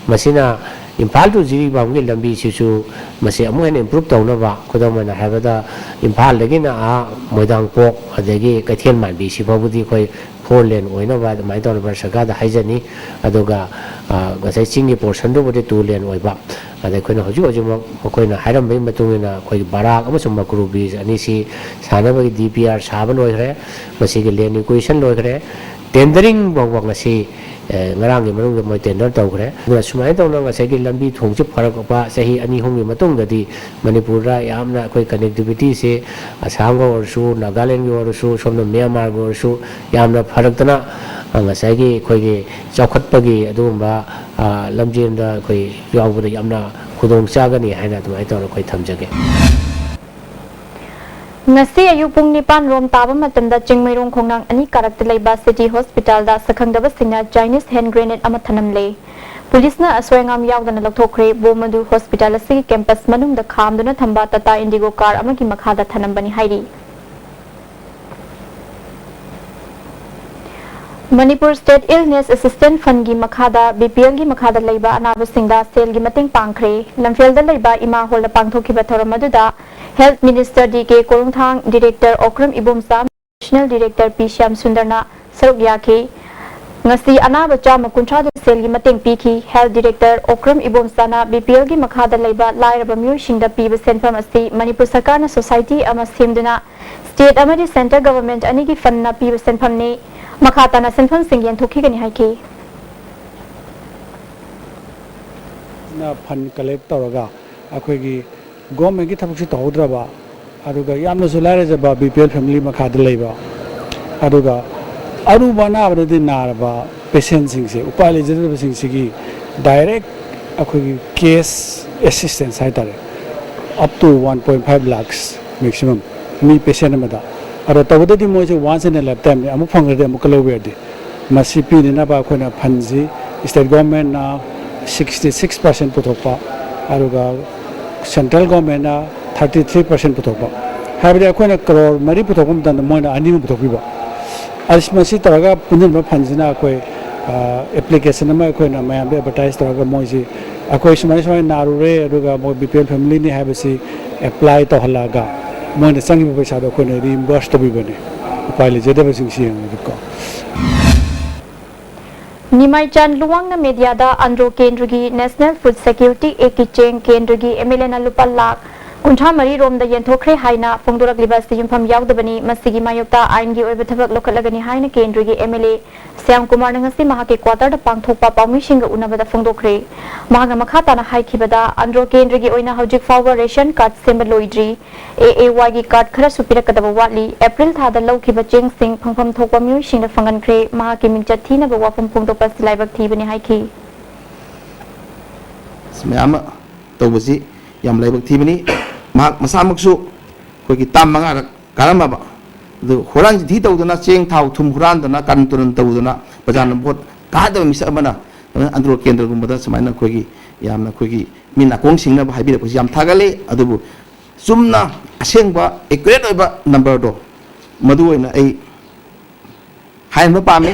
ꯃꯁꯤꯅ ꯏꯝꯐꯥꯜ to ꯖꯤꯔꯤꯕꯥꯝꯒꯤ ꯂꯝꯕꯤꯁꯤꯁꯨ ꯃꯁꯤ ꯑꯃꯨꯛ ꯍꯦꯟꯅ improve ꯇꯧꯅꯕ, ꯈꯨꯗꯝ ꯑꯣꯏꯅ ꯍꯥꯏꯔꯕꯗ ꯏꯝꯐꯥꯜꯗꯒꯤꯅ ꯑꯥ ꯃꯣꯏꯗꯥꯡꯄꯣꯛ ꯑꯗꯒꯤ ꯀꯩꯊꯦꯜ ꯃꯥꯟꯕꯤ ꯁꯤꯐꯥꯎꯕꯗꯤ ꯑꯩꯈꯣꯏ four lane ꯑꯣꯏꯅꯕ ꯑꯗꯨꯃꯥꯏꯅ ꯇꯧꯔꯒ ꯚꯥꯔꯠ ꯁꯔꯀꯥꯔꯗ ꯍꯥꯏꯖꯅꯤ꯫ ꯑꯗꯨꯒ, ꯑ, ꯉꯁꯥꯏ ꯆꯤꯡꯒꯤ portionꯗꯨꯕꯨꯗꯤ two lane ꯑꯣꯏꯕ꯫ ꯑꯗ ꯑꯩꯈꯣꯏꯅ ꯍꯧꯖꯤꯛ ꯍꯧꯖꯤꯛꯃꯛ ꯃꯈꯣꯏꯅ ꯍꯥꯏꯔꯝꯕꯒꯤ ꯃꯇꯨꯡ ꯏꯟꯅ ꯑꯩꯈꯣꯏꯒꯤ ꯕꯔꯥꯛ ꯑꯃꯁꯨꯡ ꯃꯀ꯭ꯔꯨ bridge ꯑꯅꯤꯁꯤ ꯁꯥꯅꯕꯒꯤ DPR ꯁꯥꯕ ꯂꯣꯏꯈ꯭ꯔꯦ꯫ ꯃꯁꯤꯒꯤ land acquisition ꯂꯣꯏꯈ꯭ꯔꯦ꯫ Tendering ꯐꯥꯎꯕ ꯉꯁꯤ, ꯑ, ꯉꯔꯥꯡꯒꯤ ꯃꯅꯨꯡꯗ ꯃꯣꯏ tender ꯇꯧꯈ꯭ꯔꯦ꯫ ꯑꯗꯨꯅ ꯁꯨꯃꯥꯏꯅ ꯇꯧꯅ ꯉꯁꯥꯏꯒꯤ ꯂꯝꯕꯤ ꯊꯣꯡꯁꯤ ꯐꯔꯛꯄ ꯆꯍꯤ ꯑꯅꯤ ꯑꯍꯨꯝꯒꯤ ꯃꯇꯨꯡꯗꯗꯤ ꯃꯅꯤꯄꯨꯔꯗ ꯌꯥꯝꯅ ꯑꯩꯈꯣꯏ connectivityꯁꯦ ꯑꯁꯥꯝꯒ ꯑꯣꯏꯔꯁꯨ, ꯅꯥꯒꯥꯂꯦꯟꯒꯤ ꯑꯣꯏꯔꯁꯨ, ꯁꯣꯝꯗ ꯃ꯭ꯌꯥꯟꯃꯥꯔꯒꯤ ꯑꯣꯏꯔꯁꯨ ꯌꯥꯝꯅ ꯐꯔꯛꯇꯅ, ꯑ, ꯉꯁꯥꯏꯒꯤ ꯑꯩꯈꯣꯏꯒꯤ ꯆꯥꯎꯈꯠꯄꯒꯤ ꯑꯗꯨꯒꯨꯝꯕ, ꯑ, ꯂꯝꯖꯦꯟꯗ ꯑꯩꯈꯣꯏ ꯌꯥꯎꯕꯗ ꯌꯥꯝꯅ ꯈꯨꯗꯣꯡ ꯆꯥꯒꯅꯤ ꯍꯥꯏꯅ ꯑꯗꯨꯃꯥꯏꯅ ꯇꯧꯔꯒ ꯑꯩꯈꯣꯏ ꯊꯝꯖꯒꯦ꯫ ꯉꯁꯤ ꯑꯌꯨꯛ ꯄꯨꯡ ꯅꯤꯄꯥꯟ ꯔꯣꯝ ꯇꯥꯕ ꯃꯇꯝꯗ ꯆꯤꯡꯃꯩꯔꯣꯡ ꯈꯣꯡꯅꯥꯡ ꯑꯅꯤ ꯀꯥꯔꯛꯇ ꯂꯩꯕ City Hospitalꯗ ꯁꯛꯈꯪꯗꯕꯁꯤꯡꯅ Chinese hand grenade ꯑꯃ ꯊꯅꯝꯂꯦ꯫ ꯄꯨꯂꯤꯁꯅ ꯑꯁꯣꯏ ꯑꯉꯥꯝ ꯌꯥꯎꯗꯅ ꯂꯧꯊꯣꯛꯈ꯭ꯔꯦ꯫ ꯕꯣꯝ ꯑꯗꯨ hospital ꯑꯁꯤꯒꯤ campus ꯃꯅꯨꯡꯗ ꯈꯥꯝꯗꯨꯅ ꯊꯝꯕ Tata Indigo car ꯑꯃꯒꯤ ꯃꯈꯥꯗ ꯊꯅꯝꯕꯅꯤ ꯍꯥꯏꯔꯤ꯫ ꯃꯅꯤꯄꯨꯔ State Illness Assistance Fundꯀꯤ ꯃꯈꯥꯗ, BPLꯒꯤ ꯃꯈꯥꯗ ꯂꯩꯕ ꯑꯅꯥꯕꯁꯤꯡꯗ ꯁꯦꯜꯒꯤ ꯃꯇꯦꯡ ꯄꯥꯡꯈ꯭ꯔꯦ꯫ ꯂꯝꯐꯦꯜꯗ ꯂꯩꯕ ꯏꯃꯥ ꯍꯣꯜꯗ ꯄꯥꯡꯊꯣꯛꯈꯤꯕ ꯊꯧꯔꯝ ꯑꯗꯨꯗ Health Minister DK ꯀꯣꯂꯨꯡꯊꯥꯡ, Director Okram Ibomcha, Additional Director P Shyam ꯁꯨꯟꯗꯔꯅ ꯁꯔꯨꯛ ꯌꯥꯈꯤ꯫ ꯉꯁꯤ ꯑꯅꯥꯕ ꯆꯥꯝꯃ ꯀꯨꯟꯊ꯭ꯔꯥꯗ ꯁꯦꯜꯒꯤ ꯃꯇꯦꯡ ꯄꯤꯈꯤ꯫ Health Director ꯑꯣꯀ꯭ꯔꯝ ꯏꯕꯣꯝꯆꯥꯅ BPLꯒꯤ ꯃꯈꯥꯗ ꯂꯩꯕ ꯂꯥꯏꯔꯕ ꯃꯤꯑꯣꯏꯁꯤꯡꯗ ꯄꯤꯕ ꯁꯦꯟꯐꯝ ꯑꯁꯤ ꯃꯅꯤꯄꯨꯔ ꯁꯔꯀꯥꯔꯅ society ꯑꯃ ꯁꯦꯝꯗꯨꯅ state ꯑꯃꯗꯤ centre government ꯑꯅꯤꯒꯤ fundꯅ ꯄꯤꯕ ꯁꯦꯟꯐꯝꯅꯤ꯫ ꯃꯈꯥ ꯇꯥꯅ ꯁꯦꯟꯐꯝꯁꯤꯡ ꯌꯦꯟꯊꯣꯛꯈꯤꯒꯅꯤ ꯍꯥꯏꯈꯤ꯫ ꯅ fund collect ꯇꯧꯔꯒ ꯑꯩꯈꯣꯏꯒꯤ governmentꯀꯤ ꯊꯕꯛꯁꯤ ꯇꯧꯍꯧꯗ꯭ꯔꯕ, ꯑꯗꯨꯒ ꯌꯥꯝꯅꯁꯨ ꯂꯥꯏꯔꯖꯕ BPL family ꯃꯈꯥꯗ ꯂꯩꯕ, ꯑꯗꯨꯒ ꯑꯔꯨꯕ ꯑꯅꯥꯕꯗꯗꯤ ꯅꯥꯔꯕ patientꯁꯤꯡꯁꯦ, ꯎꯄꯥꯏ ꯂꯩꯖꯗꯕꯁꯤꯡꯁꯤꯒꯤ direct ꯑꯩꯈꯣꯏꯒꯤ cash assistance ꯍꯥꯏꯇꯥꯔꯦ, up to one point five lakhs maximum me patient ꯑꯃꯗ ꯑꯗꯣ ꯇꯧꯕꯗꯗꯤ ꯃꯣꯏꯁꯦ once in a lifetime ꯅꯤ, ꯑꯃꯨꯛ ꯐꯪꯈ꯭ꯔꯗꯤ ꯑꯃꯨꯛꯀ ꯂꯧꯕ ꯌꯥꯗꯦ꯫ ꯃꯁꯤ ꯄꯤꯅꯅꯕ ꯑꯩꯈꯣꯏꯅ fund ꯁꯤ state government ꯅ sixty six percent ꯄꯨꯊꯣꯛꯄ, ꯑꯗꯨꯒ central government ꯅ thirty three percent ꯄꯨꯊꯣꯛꯄ꯫ ꯍꯥꯏꯕꯗꯤ ꯑꯩꯈꯣꯏꯅ ꯀꯔꯣꯔ ꯃꯔꯤ ꯄꯨꯊꯣꯛꯄ ꯃꯇꯝꯗ ꯃꯣꯏꯅ ꯑꯅꯤꯃꯨꯛ ꯄꯨꯊꯣꯛꯄꯤꯕ꯫ ꯑꯁ, ꯃꯁꯤ ꯇꯧꯔꯒ ꯄꯨꯟꯁꯤꯟꯕ fund ꯁꯤꯅ ꯑꯩꯈꯣꯏ ꯑꯦꯄ꯭ꯂꯤꯀꯦꯁꯟ ꯑꯃ ꯑꯩꯈꯣꯏꯅ ꯃꯌꯥꯝꯗ ꯑꯦꯗꯚꯔꯇꯥꯏꯁ ꯇꯧꯔꯒ, ꯃꯣꯏꯁꯤ ꯑꯩꯈꯣꯏ ꯁꯨꯃꯥꯏ ꯁꯨꯃꯥꯏꯅ ꯅꯥꯔꯨꯔꯦ, ꯑꯗꯨꯒ ꯃꯣꯏ BPL family ꯅꯤ ꯍꯥꯏꯕꯁꯤ ꯑꯦꯄ꯭ꯂꯥꯏ ꯇꯧꯍꯜꯂꯛꯑꯒ ꯃꯣꯏꯅ ꯆꯪꯉꯤꯕ ꯄꯩꯁꯥꯗꯣ ꯑꯩꯈꯣꯏꯅ reimburse ꯇꯧꯕꯤꯕꯅꯤ, ꯎꯄꯥꯏ ꯂꯩꯖꯗꯕꯁꯤꯡꯁꯤ ꯌꯦꯡꯉꯒꯀꯣ꯫ ꯅꯤꯃꯥꯏꯆꯥꯟ ꯂꯨꯋꯥꯡꯅ ꯃꯦꯗꯤꯌꯥꯗ ꯑꯟꯗ꯭ꯔꯣ ꯀꯦꯟꯗ꯭ꯔꯒꯤ National Food Security Act ꯀꯤ ꯆꯦꯡ ꯀꯦꯟꯗ꯭ꯔꯒꯤ MLA ꯅ ꯂꯨꯄꯥ ꯂꯥꯈ ꯀꯨꯟꯊ꯭ꯔꯥ ꯃꯔꯤ ꯔꯣꯝꯗ ꯌꯦꯟꯊꯣꯛꯈ꯭ꯔꯦ ꯍꯥꯏꯅ ꯐꯣꯡꯗꯣꯔꯛꯂꯤꯕ ꯑꯁꯤ ꯌꯨꯝꯐꯝ ꯌꯥꯎꯗꯕꯅꯤ꯫ ꯃꯁꯤꯒꯤ ꯃꯥꯌꯣꯛꯇ ꯑꯥꯏꯟꯒꯤ ꯑꯣꯏꯕ ꯊꯕꯛ ꯂꯧꯈꯠꯂꯒꯅꯤ ꯍꯥꯏꯅ ꯀꯦꯟꯗ꯭ꯔꯒꯤ MLA ꯁ꯭ꯌꯥꯝ ꯀꯨꯃꯥꯔꯅ ꯉꯁꯤ ꯃꯍꯥꯛꯀꯤ ꯀ꯭ꯋꯥꯇꯔꯗ ꯄꯥꯡꯊꯣꯛꯄ ꯄꯥꯎꯃꯤꯁꯤꯡꯒ ꯎꯅꯕꯗ ꯐꯣꯡꯗꯣꯛꯈ꯭ꯔꯦ꯫ ꯃꯍꯥꯛꯅ ꯃꯈꯥ ꯇꯥꯅ ꯍꯥꯏꯈꯤꯕꯗ, ꯑꯟꯗ꯭ꯔꯣ ꯀꯦꯟꯗ꯭ꯔꯒꯤ ꯑꯣꯏꯅ ꯍꯧꯖꯤꯛ ꯐꯥꯎꯕ ꯔꯦꯁꯟ ꯀꯥꯔꯗ ꯁꯦꯝꯕ ꯂꯣꯏꯗ꯭ꯔꯤ꯫ AAY ꯒꯤ ꯀꯥꯔꯗ ꯈꯔꯁꯨ ꯄꯤꯔꯛꯀꯗꯕ ꯋꯥꯠꯂꯤ꯫ ꯑꯦꯄ꯭ꯔꯤꯜ ꯊꯥꯗ ꯂꯧꯈꯤꯕ ꯆꯦꯡꯁꯤꯡ ꯐꯪꯐꯝ ꯊꯣꯛꯄ ꯃꯤꯑꯣꯏꯁꯤꯡꯗ ꯐꯪꯍꯟꯈ꯭ꯔꯦ꯫ ꯃꯍꯥꯛꯀꯤ ꯃꯤꯡꯆꯠ ꯊꯤꯅꯕ ꯋꯥꯐꯝ ꯐꯣꯡꯗꯣꯛꯄ ꯑꯁꯤ ꯂꯥꯏꯕꯛ ꯊꯤꯕꯅꯤ ꯍꯥꯏꯈꯤ꯫ ꯃꯌꯥꯝ ꯑꯃ ꯇꯧꯕꯁꯤ ꯌꯥꯝ ꯂꯥꯏꯕꯛ ꯊꯤꯕꯅꯤ꯫ ꯃꯍꯥꯛ ꯃꯁꯥꯃꯛꯁꯨ ꯑꯩꯈꯣꯏꯒꯤ ꯇꯥꯝ ꯃꯉꯥꯔꯛ ꯀꯥꯔꯝꯃꯕ, ꯑꯗꯨ ꯍꯨꯔꯥꯟ ꯆꯤꯟꯊꯤ ꯇꯧꯗꯅ, ꯆꯦꯡ ꯊꯥꯎ ꯊꯨꯝ ꯍꯨꯔꯥꯟꯗꯅ, ꯀꯔꯟ ꯇꯨꯔꯟ ꯇꯧꯗꯅ, ꯄ꯭ꯔꯖꯥꯅ ꯚꯣꯠ ꯀꯥꯗꯕ ꯃꯤꯁꯛ ꯑꯃꯅ ꯑꯟꯗ꯭ꯔꯣ ꯀꯦꯟꯗ꯭ꯔꯒꯨꯝꯕꯗ ꯁꯨꯃꯥꯏꯅ ꯑꯩꯈꯣꯏꯒꯤ ꯌꯥꯝꯅ ꯑꯩꯈꯣꯏꯒꯤ ꯃꯤ ꯅꯥꯀꯣꯡ ꯁꯤꯡꯅꯕ ꯍꯥꯏꯕꯤꯔꯛꯄꯁꯤ ꯌꯥꯝ ꯊꯥꯒꯠꯂꯤ꯫ ꯑꯗꯨꯕꯨ ꯆꯨꯝꯅ ꯑꯁꯦꯡꯕ ꯑꯦꯀ꯭ꯌꯨꯔꯦꯠ ꯑꯣꯏꯕ ꯅꯝꯕꯔꯗꯣ ꯃꯗꯨ ꯑꯣꯏꯅ ꯑꯩ ꯍꯥꯏꯍꯟꯕ ꯄꯥꯝꯃꯤ꯫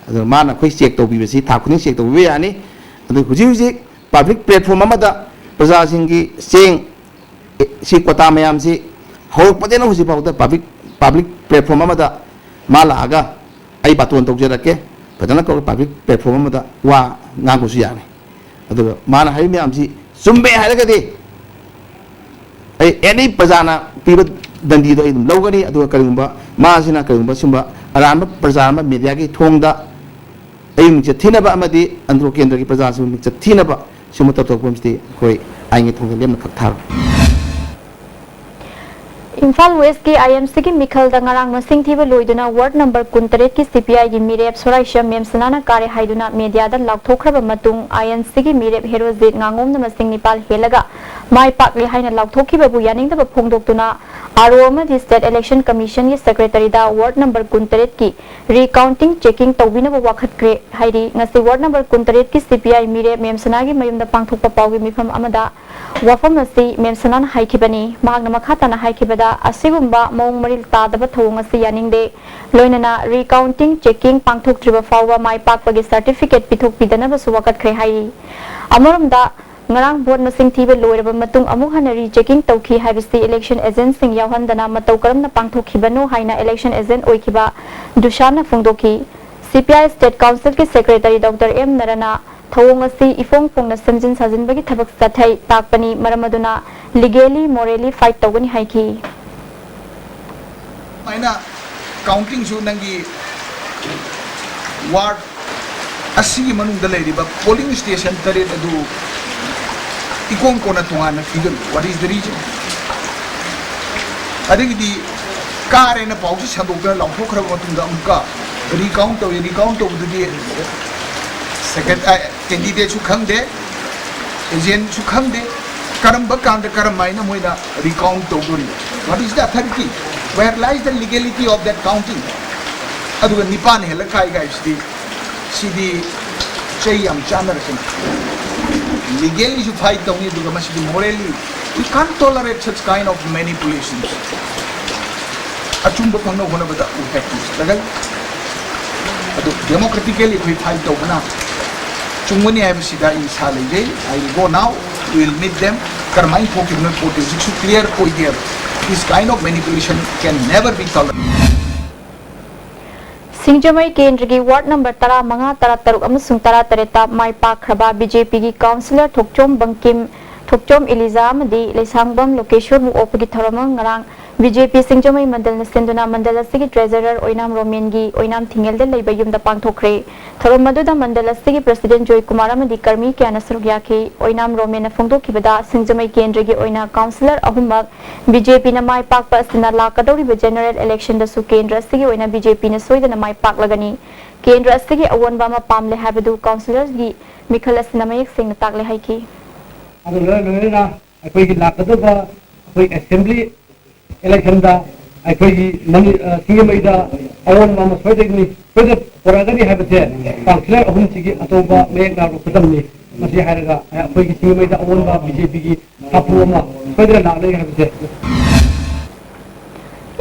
ꯑꯗꯨꯅ ꯃꯥꯅ ꯑꯩꯈꯣꯏ ꯆꯦꯛ ꯇꯧꯕꯤꯕꯁꯤ ꯊꯥ ꯈꯨꯗꯤꯡ ꯆꯦꯛ ꯇꯧꯕꯤꯕ ꯌꯥꯅꯤ꯫ ꯑꯗꯨ ꯍꯧꯖꯤꯛ ꯍꯧꯖꯤꯛ ꯄꯕ꯭ꯂꯤꯛ ꯄ꯭ꯂꯦꯠꯐꯣꯝ ꯑꯃꯗ ꯄ꯭ꯔꯖꯥꯁꯤꯡꯒꯤ ꯆꯦꯡ, ꯑꯦ, ꯁꯤ ꯀ꯭ꯋꯥꯇꯥ ꯃꯌꯥꯝꯁꯤ ꯍꯧꯔꯛꯄꯗꯩꯅ ꯍꯧꯖꯤꯛ ꯐꯥꯎꯗ ꯄꯕ꯭ꯂꯤꯛ, ꯄꯕ꯭ꯂꯤꯛ ꯄ꯭ꯂꯦꯠꯐꯣꯝ ꯑꯃꯗ ꯃꯥ ꯂꯥꯛꯑꯒ ꯑꯩ ꯕꯥꯇꯣꯟ ꯇꯧꯖꯔꯛꯀꯦ, ꯐꯖꯅ ꯀꯧꯔ ꯄꯕ꯭ꯂꯤꯛ ꯄ꯭ꯂꯦꯠꯐꯣꯝ ꯑꯃꯗ ꯋꯥ ꯉꯥꯡꯕꯁꯨ ꯌꯥꯅꯤ꯫ ꯑꯗꯨꯒ ꯃꯥꯅ ꯍꯥꯏꯔꯤꯕ ꯃꯌꯥꯝꯁꯤ ꯆꯨꯝꯃꯦ ꯍꯥꯏꯔꯒꯗꯤ ꯑꯩ ꯑꯦꯅꯤ ꯄ꯭ꯔꯖꯥꯅ ꯄꯤꯕ ꯗꯟꯗꯤꯗꯣ ꯑꯩ ꯑꯗꯨꯝ ꯂꯧꯒꯅꯤ꯫ ꯑꯗꯨꯒ ꯀꯔꯤꯒꯨꯝꯕ ꯃꯥꯁꯤꯅ ꯀꯔꯤꯒꯨꯝꯕ ꯁꯨꯝꯕ ꯑꯔꯥꯟꯕ ꯄ꯭ꯔꯆꯥꯔ ꯑꯃ ꯃꯦꯗꯤꯌꯥꯒꯤ ꯊꯣꯡꯗ ꯑꯩ ꯃꯤꯡꯆꯠ ꯊꯤꯅꯕ ꯑꯃꯗꯤ ꯑꯟꯗ꯭ꯔꯣ ꯀꯦꯟꯗ꯭ꯔꯒꯤ ꯄ꯭ꯔꯖꯥꯁꯤꯡꯕꯨ ꯃꯤꯡꯆꯠ ꯊꯤꯅꯕ ꯁꯤꯒꯨꯝꯕ ꯇꯧꯊꯣꯛꯄ ꯑꯃꯁꯤꯗꯤ ꯑꯩꯈꯣꯏ ꯑꯥꯏꯟꯒꯤ ꯊꯣꯡꯗ ꯂꯦꯝꯅ ꯈꯛ ꯊꯥꯔꯣꯏ꯫ ꯏꯝꯐꯥꯜ ꯋꯦꯁꯀꯤ ꯑꯥꯏ ꯑꯦꯟ ꯁꯤꯒꯤ ꯃꯤꯈꯜꯗ ꯉꯔꯥꯡ ꯃꯁꯤꯡ ꯊꯤꯕ ꯂꯣꯏꯗꯨꯅ ꯋꯥꯔꯗ ꯅꯝꯕꯔ ꯀꯨꯟꯇꯔꯦꯠꯀꯤ ꯁꯤ ꯄꯤ ꯑꯥꯏꯒꯤ ꯃꯤꯔꯦꯞ ꯁꯣꯔꯥꯏꯁꯝ ꯃꯦꯝꯁꯅꯥꯅ ꯀꯥꯔꯦ ꯍꯥꯏꯗꯨꯅ ꯃꯦꯗꯤꯌꯥꯗ ꯂꯥꯎꯊꯣꯛꯈ꯭ꯔꯕ ꯃꯇꯨꯡ, ꯑꯥꯏ ꯑꯦꯟ ꯁꯤꯒꯤ ꯃꯤꯔꯦꯞ ꯍꯦꯔꯣꯖꯤꯠ ꯉꯥꯉꯣꯝꯅ ꯃꯁꯤꯡ ꯅꯤꯄꯥꯜ ꯍꯦꯜꯂꯒ ꯃꯥꯏ ꯄꯥꯛꯂꯦ ꯍꯥꯏꯅ ꯂꯥꯎꯊꯣꯛꯈꯤꯕꯕꯨ ꯌꯥꯅꯤꯡꯗꯕ ꯐꯣꯡꯗꯣꯛꯇꯨꯅ, ꯑꯥꯔ ꯑꯣ ꯑꯃꯗꯤ ꯁ꯭ꯇꯦꯠ ꯏꯂꯦꯛꯁꯟ ꯀꯃꯤꯁꯟꯒꯤ ꯁꯦꯀ꯭ꯔꯦꯇꯔꯤꯗ ꯋꯥꯔꯗ ꯅꯝꯕꯔ ꯀꯨꯟꯇꯔꯦꯠꯀꯤ ꯔꯤꯀꯥꯎꯟꯇꯤꯡ ꯆꯦꯀꯤꯡ ꯇꯧꯕꯤꯅꯕ ꯋꯥꯀꯠꯈ꯭ꯔꯦ ꯍꯥꯏꯔꯤ꯫ ꯉꯁꯤ ꯋꯥꯔꯗ ꯅꯝꯕꯔ ꯀꯨꯟꯇꯔꯦꯠꯀꯤ ꯁꯤ ꯄꯤ ꯑꯥꯏ ꯃꯤꯔꯦꯞ ꯃꯦꯝꯁꯅꯥꯒꯤ ꯃꯌꯨꯝꯗ ꯄꯥꯡꯊꯣꯛꯄ ꯄꯥꯎꯒꯤ ꯃꯤꯐꯝ ꯑꯃꯗ ꯋꯥꯐꯝ ꯑꯁꯤ ꯃꯦꯝꯁꯅꯥꯅ ꯍꯥꯏꯈꯤꯕꯅꯤ꯫ ꯃꯍꯥꯛꯅ ꯃꯈꯥ ꯇꯥꯅ ꯍꯥꯏꯈꯤꯕꯗ, ꯑꯁꯤꯒꯨꯝꯕ ꯃꯑꯣꯡ ꯃꯔꯤꯜ ꯇꯥꯗꯕ ꯊꯧꯑꯣꯡ ꯑꯁꯤ ꯌꯥꯅꯤꯡꯗꯦ꯫ ꯂꯣꯏꯅꯅ ꯔꯤꯀꯥꯎꯟꯇꯤꯡ ꯆꯦꯀꯤꯡ ꯄꯥꯡꯊꯣꯛꯇ꯭ꯔꯤꯕ ꯐꯥꯎꯕ ꯃꯥꯏ ꯄꯥꯛꯄꯒꯤ ꯁꯔꯇꯤꯐꯤꯀꯦꯠ ꯄꯤꯊꯣꯛꯄꯤꯗꯅꯕꯁꯨ ꯋꯥꯀꯠꯈ꯭ꯔꯦ ꯍꯥꯏꯔꯤ꯫ ꯑꯃꯔꯣꯝꯗ, ꯉꯔꯥꯡ ꯚꯣꯠ ꯃꯁꯤꯡ ꯊꯤꯕ ꯂꯣꯏꯔꯕ ꯃꯇꯨꯡ ꯑꯃꯨꯛ ꯍꯟꯅ ꯔꯤꯆꯦꯀꯤꯡ ꯇꯧꯈꯤ ꯍꯥꯏꯕꯁꯤ ꯏꯂꯦꯛꯁꯟ ꯑꯦꯖꯦꯟꯠꯁꯤꯡ ꯌꯥꯎꯍꯟꯗꯅ ꯃꯇꯧ ꯀꯔꯝꯅ ꯄꯥꯡꯊꯣꯛꯈꯤꯕꯅꯣ ꯍꯥꯏꯅ ꯏꯂꯦꯛꯁꯟ ꯑꯦꯖꯦꯟꯠ ꯑꯣꯏꯈꯤꯕ ꯗꯨꯁꯥꯟꯅ ꯐꯣꯡꯗꯣꯛꯈꯤ꯫ ꯁꯤ ꯄꯤ ꯑꯥꯏ ꯁ꯭ꯇꯦꯠ ꯀꯥꯎꯟꯁꯤꯜꯒꯤ ꯁꯦꯀ꯭ꯔꯦꯇꯔꯤ ꯗꯣꯛꯇꯔ ꯑꯦꯝ ꯅꯔꯅ ꯊꯧꯑꯣꯡ ꯑꯁꯤ ꯏꯐꯣꯡ ꯐꯣꯡꯅ ꯁꯦꯝꯖꯤꯟ ꯁꯥꯖꯤꯟꯕꯒꯤ ꯊꯕꯛ ꯆꯠꯊꯩ ꯇꯥꯛꯄꯅꯤ, ꯃꯔꯝ ꯑꯗꯨꯅ ꯂꯤꯒꯦꯂꯤ, ꯃꯣꯔꯦꯂꯤ ꯐꯥꯏꯠ ꯇꯧꯒꯅꯤ ꯍꯥꯏꯈꯤ꯫ ꯁꯨꯃꯥꯏꯅ ꯀꯥꯎꯟꯇꯤꯡꯁꯨ ꯅꯪꯒꯤ ꯋꯥꯔꯗ ꯑꯁꯤꯒꯤ ꯃꯅꯨꯡꯗ ꯂꯩꯔꯤꯕ ꯄꯣꯂꯤꯡ ꯁ꯭ꯇꯦꯁꯟ ꯇꯔꯦꯠ ꯑꯗꯨ ꯏꯀꯣꯟ ꯀꯣꯟꯅ ꯇꯣꯉꯥꯟꯅ ꯊꯤꯒꯠꯂꯨ꯫ What is the reason? ꯑꯗꯒꯤꯗꯤ ꯀꯥꯔꯦꯅ ꯄꯥꯎꯁꯤ ꯁꯟꯗꯣꯛꯇꯅ ꯂꯥꯎꯊꯣꯛꯈ꯭ꯔꯕ ꯃꯇꯨꯡꯗ ꯑꯃꯨꯛꯀ ꯔꯤꯀꯥꯎꯟ ꯇꯧꯏ꯫ ꯔꯤꯀꯥꯎꯟ ꯇꯧꯕꯗꯨꯗꯤ ꯁꯦꯀ꯭ꯔꯦ-, ꯑ, ꯀꯦꯟꯗꯤꯗꯦꯠꯁꯨ ꯈꯪꯗꯦ, ꯑꯦꯖꯦꯟꯠꯁꯨ ꯈꯪꯗꯦ, ꯀꯔꯝꯕ ꯀꯥꯟꯗ ꯀꯔꯝ ꯍꯥꯏꯅ ꯃꯣꯏꯅ ꯔꯤꯀꯥꯎꯟ ꯇꯧꯗꯣꯔꯤꯕ? What is the authority? Where lies the legality of that counting? ꯑꯗꯨꯒ ꯅꯤꯄꯥꯟ ꯍꯦꯜꯂ ꯀꯥꯏ ꯀꯥꯏꯁꯤꯗꯤ, ꯁꯤꯗꯤ ꯆꯩ ꯌꯥꯝ ꯆꯥꯟꯅꯔꯛꯀꯅꯤ꯫ ꯂꯤꯒꯦꯜꯂꯤꯁꯨ ꯐꯥꯏꯠ ꯇꯧꯅꯤ, ꯑꯗꯨꯒ ꯃꯁꯤꯗꯤ ꯃꯣꯔꯦꯜꯂꯤ, we can't tolerate such kind of manipulations. ꯑꯆꯨꯝꯕ ꯐꯪꯅꯕ ꯍꯣꯠꯅꯕꯗ we have to struggle. ꯑꯗꯨ ꯗꯦꯃꯣꯀ꯭ꯔꯦꯇꯤꯀꯦꯜꯂꯤ ꯑꯩꯈꯣꯏ ꯐꯥꯏꯠ ꯇꯧꯕꯅ ꯆꯨꯝꯒꯅꯤ ꯍꯥꯏꯕꯁꯤꯗ ꯑꯩ ꯏꯁꯥ ꯂꯩꯖꯩ꯫ I will go now, we will meet them. ꯀꯔꯝꯍꯥꯏꯅ ꯊꯣꯛꯈꯤꯕꯅꯣ ꯄꯣꯠꯇꯤ ꯍꯧꯖꯤꯛꯁꯨ ꯀ꯭ꯂꯤꯌꯥꯔ ꯑꯣꯏꯗꯦꯕ꯫ This kind of manipulation can never be tolerated. ꯁꯤꯡꯖꯃꯩ ꯀꯦꯟꯗ꯭ꯔꯒꯤ ꯋꯥꯔꯗ ꯅꯝꯕꯔ ꯇꯔꯥꯃꯉꯥ, ꯇꯔꯥꯇꯔꯨꯛ ꯑꯃꯁꯨꯡ ꯇꯔꯥꯇꯔꯦꯠꯇ ꯃꯥꯏ ꯄꯥꯛꯈ꯭ꯔꯕ ꯕꯤ ꯖꯦ ꯄꯤꯒꯤ ꯀꯥꯎꯟꯁꯤꯂꯔ ꯊꯣꯛꯆꯣꯝ ꯕꯪꯀꯤꯝ, ꯊꯣꯛꯆꯣꯝ ꯏꯂꯤꯖꯥ ꯑꯃꯗꯤ ꯂꯩꯁꯥꯡꯕꯝ ꯂꯣꯀꯦꯁꯣꯔꯕꯨ ꯑꯣꯛꯄꯒꯤ ꯊꯧꯔꯝ ꯑꯃ ꯉꯔꯥꯡ ꯕꯤ ꯖꯦ ꯄꯤ ꯁꯤꯡꯖꯃꯩ ꯃꯟꯗꯜꯅ ꯁꯤꯟꯗꯨꯅ ꯃꯟꯗꯜ ꯑꯁꯤꯒꯤ ꯇ꯭ꯔꯦꯖꯔꯔ ꯑꯣꯏꯅꯥꯝ ꯔꯣꯃꯦꯟꯒꯤ ꯑꯣꯏꯅꯥꯝ ꯊꯤꯡꯉꯦꯜꯗ ꯂꯩꯕ ꯌꯨꯝꯗ ꯄꯥꯡꯊꯣꯛꯈ꯭ꯔꯦ꯫ ꯊꯧꯔꯝ ꯑꯗꯨꯗ ꯃꯟꯗꯜ ꯑꯁꯤꯒꯤ ꯄ꯭ꯔꯁꯤꯗꯦꯟꯠ ꯖꯣꯏ ꯀꯨꯃꯥꯔ ꯑꯃꯗꯤ ꯀꯔꯃꯤ ꯀꯌꯥꯅ ꯁꯔꯨꯛ ꯌꯥꯈꯤ꯫ ꯑꯣꯏꯅꯥꯝ ꯔꯣꯃꯦꯟꯅ ꯐꯣꯡꯗꯣꯛꯈꯤꯕꯗ, ꯁꯤꯡꯖꯃꯩ ꯀꯦꯟꯗ꯭ꯔꯒꯤ ꯑꯣꯏꯅ ꯀꯥꯎꯟꯁꯤꯂꯔ ꯑꯍꯨꯝꯃꯛ ꯕꯤ ꯖꯦ ꯄꯤꯅ ꯃꯥꯏ ꯄꯥꯛꯄ ꯑꯁꯤꯅ ꯂꯥꯛꯀꯗꯧꯔꯤꯕ ꯖꯦꯅꯔꯦꯜ ꯏꯂꯦꯛꯁꯟꯗꯁꯨ ꯀꯦꯟꯗ꯭ꯔ ꯑꯁꯤꯒꯤ ꯑꯣꯏꯅ ꯕꯤ ꯖꯦ ꯄꯤꯅ ꯁꯣꯏꯗꯅ ꯃꯥꯏ ꯄꯥꯛꯂꯒꯅꯤ꯫ ꯀꯦꯟꯗ꯭ꯔ ꯑꯁꯤꯒꯤ ꯑꯑꯣꯟꯕ ꯑꯃ ꯄꯥꯝꯂꯦ ꯍꯥꯏꯕꯗꯨ ꯀꯥꯎꯟꯁꯤꯂꯔꯒꯤ ꯃꯤꯈꯜ ꯑꯁꯤꯅ ꯃꯌꯦꯛ ꯁꯦꯡꯅ ꯇꯥꯛꯂꯦ ꯍꯥꯏꯈꯤ꯫ ꯑꯗꯨꯒ ꯂꯣꯏꯅꯅ ꯑꯩꯈꯣꯏꯒꯤ ꯂꯥꯛꯀꯗꯧꯕ ꯑꯩꯈꯣꯏ ꯑꯦꯁꯦꯝꯕ꯭ꯂꯤ ꯏꯂꯦꯛꯁꯟꯗ ꯑꯩꯈꯣꯏꯒꯤ ꯃꯅꯤ-, ꯑ, ꯁꯤꯡꯖꯃꯩꯗ ꯑꯑꯣꯟꯕ ꯑꯃ ꯁꯣꯏꯗꯒꯅꯤ, ꯁꯣꯏꯗꯅ ꯄꯨꯔꯛꯀꯅꯤ ꯍꯥꯏꯕꯁꯦ ꯀꯥꯎꯟꯁꯤꯂꯔ ꯑꯍꯨꯝꯁꯤꯒꯤ ꯑꯆꯧꯕ ꯃꯌꯦꯛ ꯂꯥꯡꯕ ꯈꯨꯗꯝꯅꯤ꯫ ꯃꯁꯤ ꯍꯥꯏꯔꯒ ꯑꯩꯈꯣꯏꯒꯤ ꯁꯤꯡꯖꯃꯩꯗ ꯑꯑꯣꯟꯕ ꯕꯤ ꯖꯦ ꯄꯤꯒꯤ ꯁꯥꯐꯨ ꯑꯃ ꯁꯣꯏꯗꯅ ꯂꯥꯛꯂꯦ ꯍꯥꯏꯕꯁꯦ꯫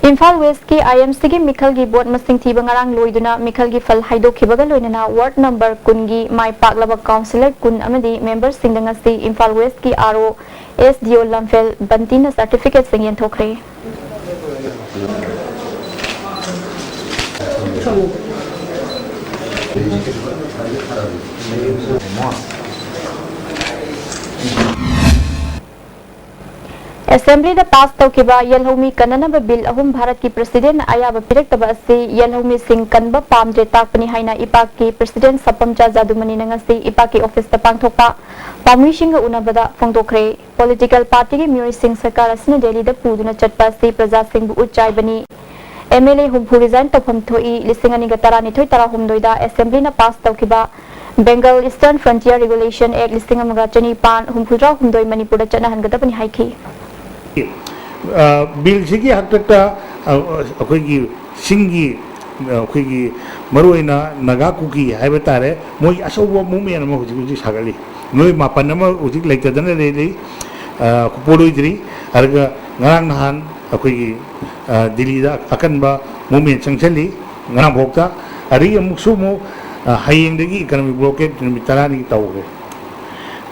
ꯏꯝꯐꯥꯜ ꯋꯦꯁꯀꯤ ꯑꯥꯏ ꯑꯦꯝ ꯁꯤꯒꯤ ꯃꯤꯈꯜꯒꯤ ꯚꯣꯠ ꯃꯁꯤꯡ ꯊꯤꯕ ꯉꯔꯥꯡ ꯂꯣꯏꯗꯨꯅ ꯃꯤꯈꯜꯒꯤ ꯐꯜ ꯍꯥꯏꯗꯣꯛꯈꯤꯕꯒ ꯂꯣꯏꯅꯅ ꯋꯥꯔꯗ ꯅꯝꯕꯔ ꯀꯨꯟꯒꯤ ꯃꯥꯏ ꯄꯥꯛꯂꯕ ꯀꯥꯎꯟꯁꯤꯂꯔ ꯀꯨꯟ ꯑꯃꯗꯤ ꯃꯦꯝꯕꯔꯁꯤꯡꯗ ꯉꯁꯤ ꯏꯝꯐꯥꯜ ꯋꯦꯁꯀꯤ ꯑꯥꯔ ꯑꯣ ꯑꯦꯁ ꯗꯤ ꯑꯣ ꯂꯝꯐꯦꯜ ꯕꯟꯇꯤꯅ ꯁꯥꯔꯇꯤꯐꯤꯀꯦꯠꯁꯤꯡ ꯌꯦꯟꯊꯣꯛꯈ꯭ꯔꯦ꯫ ꯑꯦꯁꯦꯝꯕ꯭ꯂꯤꯗ ꯄꯥꯁ ꯇꯧꯈꯤꯕ ꯌꯦꯜꯍꯧꯃꯤ ꯀꯟꯅꯅꯕ ꯕꯤꯜ ꯑꯍꯨꯝ ꯚꯥꯔꯠꯀꯤ ꯄ꯭ꯔꯁꯤꯗꯦꯟꯠꯅ ꯑꯌꯥꯕ ꯄꯤꯔꯛꯇꯕ ꯑꯁꯤ ꯌꯦꯜꯍꯧꯃꯤꯁꯤꯡ ꯀꯟꯕ ꯄꯥꯝꯗ꯭ꯔꯦ ꯇꯥꯛꯄꯅꯤ ꯍꯥꯏꯅ ꯏꯄꯥꯛꯀꯤ ꯄ꯭ꯔꯁꯤꯗꯦꯟꯠ ꯁꯄꯝꯆꯥ ꯖꯥꯗꯨꯃꯅꯤꯅ ꯉꯁꯤ ꯏꯄꯥꯛꯀꯤ ꯑꯣꯐꯤꯁꯇ ꯄꯥꯡꯊꯣꯛꯄ ꯄꯥꯝꯃꯤꯁꯤꯡꯒ ꯎꯅꯕꯗ ꯐꯣꯡꯗꯣꯛꯈ꯭ꯔꯦ꯫ ꯄꯣꯂꯤꯇꯤꯀꯦꯜ ꯄꯥꯔꯇꯤꯒꯤ ꯃꯤꯑꯣꯏꯁꯤꯡ ꯁꯔꯀꯥꯔ ꯑꯁꯤꯅ ꯗꯦꯜꯂꯤꯗ ꯄꯨꯗꯨꯅ ꯆꯠꯄ ꯑꯁꯤ ꯄ꯭ꯔꯖꯥꯁꯤꯡꯕꯨ ꯎꯠ ꯆꯥꯏꯕꯅꯤ꯫ ꯑꯦꯝ ꯑꯦꯜ ꯑꯦ ꯍꯨꯝꯐꯨ ꯔꯤꯖꯥꯏꯟ ꯇꯧꯐꯝ ꯊꯣꯛꯏ꯫ ꯂꯤꯁꯤꯡ ꯑꯅꯤꯒ ꯇꯔꯥꯅꯤꯊꯣꯏ ꯇꯔꯥꯍꯨꯝꯗꯣꯏꯗ ꯑꯦꯁꯦꯝꯕ꯭ꯂꯤꯅ ꯄꯥꯁ ꯇꯧꯈꯤꯕ ꯕꯦꯡꯒꯜ ꯏꯁꯇꯔꯟ ꯐ꯭ꯔꯟꯇꯤꯌꯔ ꯔꯤꯒꯨꯂꯦꯁꯟ ꯑꯦꯛ ꯂꯤꯁꯤꯡ ꯑꯃꯒ ꯆꯅꯤꯄꯥꯟ ꯍꯨꯝꯐꯨꯇꯔꯥ ꯍꯨꯝꯗꯣꯏ ꯃꯅꯤꯄꯨꯔꯗ ꯆꯠꯅꯍꯟꯒꯗꯕꯅꯤ ꯍꯥꯏꯈꯤ꯫ ꯑ, ꯕꯤꯜꯁꯤꯒꯤ ꯍꯥꯛꯇꯛꯇ, ꯑ, ꯑꯩꯈꯣꯏꯒꯤ ꯆꯤꯡꯒꯤ, ꯑ, ꯑꯩꯈꯣꯏꯒꯤ ꯃꯔꯨꯑꯣꯏꯅ ꯅꯥꯒꯥ ꯀꯨꯀꯤ ꯍꯥꯏꯕ ꯇꯥꯔꯦ, ꯃꯣꯏ ꯑꯆꯧꯕ ꯃꯨꯞꯃꯦꯟ ꯑꯃ ꯍꯧꯖꯤꯛ ꯍꯧꯖꯤꯛ ꯁꯥꯒꯠꯂꯤ꯫ ꯃꯤꯑꯣꯏ ꯃꯥꯄꯟ ꯑꯃ ꯍꯧꯖꯤꯛ ꯂꯩꯇꯗꯅ ꯂꯩꯔꯤ, ꯑ, ꯄꯣꯠꯂꯣꯏꯗ꯭ꯔꯤ꯫ ꯑꯗꯨꯒ ꯉꯔꯥꯡ ꯅꯍꯥꯟ ꯑꯩꯈꯣꯏꯒꯤ, ꯑ, ꯗꯤꯜꯂꯤꯗ ꯑꯀꯟꯕ ꯃꯨꯞꯃꯦꯟ ꯆꯪꯁꯤꯜꯂꯤ꯫ ꯉꯔꯥꯡꯐꯥꯎꯗ꯫ ꯑꯗꯒꯤ ꯑꯃꯨꯛꯁꯨ ꯑꯃꯨꯛ, ꯑ, ꯍꯌꯦꯡꯗꯒꯤ ꯏꯀꯅꯣꯃꯤꯛ ꯕ꯭ꯂꯣꯀꯦꯠ ꯅꯨꯃꯤꯠ ꯇꯔꯥꯅꯤ ꯇꯧꯈ꯭ꯔꯦ꯫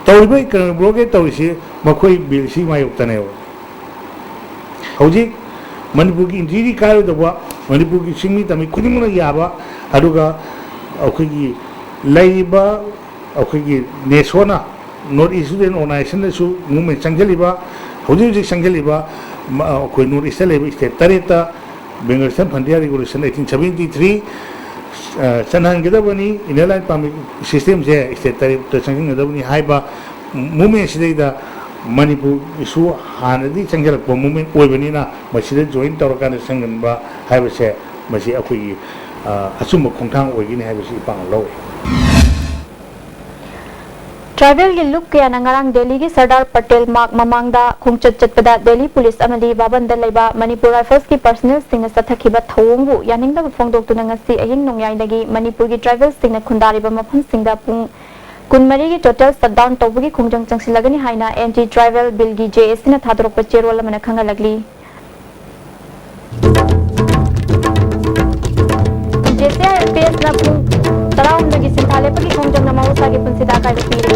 ꯇꯧꯔꯤꯕ ꯏꯀꯅꯣꯃꯤꯛ ꯕ꯭ꯂꯣꯀꯦꯠ ꯇꯧꯔꯤꯁꯤ ꯃꯈꯣꯏ ꯕꯤꯜꯁꯤ ꯃꯥꯌꯣꯛꯇꯅꯦꯕ꯫ ꯍꯧꯖꯤꯛ ꯃꯅꯤꯄꯨꯔꯒꯤ ꯏꯟꯇ꯭ꯔꯤꯗꯤ ꯀꯥꯏꯔꯣꯏꯗꯧꯕ, ꯃꯅꯤꯄꯨꯔꯒꯤ ꯆꯤꯡꯃꯤ ꯇꯝꯃꯤ ꯈꯨꯗꯤꯡꯃꯛꯅ ꯌꯥꯕ, ꯑꯗꯨꯒ ꯑꯩꯈꯣꯏꯒꯤ ꯂꯩꯔꯤꯕ ꯑꯩꯈꯣꯏꯒꯤ ꯅꯦꯁꯣꯅ, ꯅꯣꯔꯠ ꯏꯁ ꯏꯁꯇꯨꯗꯦꯟ ꯑꯣꯔꯒꯅꯥꯏꯖꯦꯁꯟꯗꯁꯨ ꯃꯨꯞꯃꯦꯟ ꯆꯪꯁꯤꯜꯂꯤꯕ, ꯍꯧꯖꯤꯛ ꯍꯧꯖꯤꯛ ꯆꯪꯁꯤꯜꯂꯤꯕ ꯑꯩꯈꯣꯏ ꯅꯣꯔꯠ ꯏꯁꯇ ꯂꯩꯕ ꯁ꯭ꯇꯦꯠ ꯇꯔꯦꯠꯇ ꯕꯦꯡꯒꯜ ꯁꯟ frontier regulation eighteen seventy three ꯆꯠꯅꯍꯟꯒꯗꯕꯅꯤ꯫ ꯏꯅꯔ ꯂꯥꯏꯟ ꯄꯥꯔꯃꯤꯠ ꯁꯤꯁꯇꯦꯝꯁꯦ ꯁ꯭ꯇꯦꯠ ꯇꯔꯦꯠꯇ ꯆꯪꯁꯤꯟꯒꯗꯕꯅꯤ ꯍꯥꯏꯕ ꯃꯨꯞꯃꯦꯟꯁꯤꯗꯩꯗ ꯃꯅꯤꯄꯨꯔꯒꯤꯁꯨ ꯍꯥꯟꯅꯗꯤ ꯆꯪꯁꯤꯜꯂꯛꯄ ꯃꯨꯞꯃꯦꯟ ꯑꯣꯏꯕꯅꯤꯅ ꯃꯁꯤꯗ ꯖꯣꯏꯟ ꯇꯧꯔꯀꯥꯟꯗ ꯆꯪꯁꯤꯟꯕ ꯍꯥꯏꯕꯁꯦ ꯃꯁꯤ ꯑꯩꯈꯣꯏꯒꯤ ꯑꯆꯨꯝꯕ ꯈꯣꯡꯊꯥꯡ ꯑꯣꯏꯒꯅꯤ ꯍꯥꯏꯕꯁꯤ ꯏꯄꯥꯅ ꯂꯧꯏ꯫ ꯇ꯭ꯔꯥꯏꯕꯦꯜꯒꯤ ꯂꯨꯞ ꯀꯌꯥꯅ ꯉꯔꯥꯡ ꯗꯦꯜꯂꯤꯒꯤ ꯁꯔꯗꯥꯔ ꯄꯇꯦꯜ ꯃꯥꯔꯛ ꯃꯃꯥꯡꯗ ꯈꯣꯡꯆꯠ ꯆꯠꯄꯗ ꯗꯦꯜꯂꯤ ꯄꯨꯂꯤꯁ ꯑꯃꯗꯤ ꯕꯥꯕꯟꯗ ꯂꯩꯕ ꯃꯅꯤꯄꯨꯔ ꯔꯥꯏꯐꯜꯁꯀꯤ ꯄꯔꯁꯅꯦꯜꯁꯤꯡꯅ ꯆꯠꯊꯈꯤꯕ ꯊꯧꯑꯣꯡꯕꯨ ꯌꯥꯅꯤꯡꯗꯕ ꯐꯣꯡꯗꯣꯛꯇꯨꯅ ꯉꯁꯤ ꯑꯍꯤꯡ ꯅꯣꯡꯌꯥꯏꯗꯒꯤ ꯃꯅꯤꯄꯨꯔꯒꯤ ꯇ꯭ꯔꯥꯏꯕꯦꯜꯁꯤꯡꯅ ꯈꯨꯟꯗꯥꯔꯤꯕ ꯃꯐꯝꯁꯤꯡꯗ ꯄꯨꯡ ꯀꯨꯟꯃꯔꯤꯒꯤ ꯇꯣꯇꯦꯜ ꯁꯠꯗꯥꯎꯟ ꯇꯧꯕꯒꯤ ꯈꯣꯡꯖꯪ ꯆꯪꯁꯤꯜꯂꯒꯅꯤ ꯍꯥꯏꯅ ꯑꯦꯟꯇꯤ ꯇ꯭ꯔꯥꯏꯕꯦꯜ ꯕꯤꯜꯒꯤ ꯖꯦ ꯑꯦꯁꯤꯅ ꯊꯥꯗꯣꯔꯛꯄ ꯆꯦꯔꯣꯜ ꯑꯃꯅ ꯈꯪꯍꯜꯂꯛꯂꯤ꯫ J C I L P ꯑꯦꯁꯅ ꯄꯨꯡ ꯇꯔꯥꯍꯨꯝꯗꯣꯏꯒꯤ ꯁꯤꯟꯊꯥ ꯂꯦꯞꯄꯒꯤ ꯈꯣꯡꯖꯪꯅ ꯃꯍꯧꯁꯥꯒꯤ ꯄꯨꯟꯁꯤꯗ ꯑꯀꯥꯏꯕ ꯄꯤꯔꯦ꯫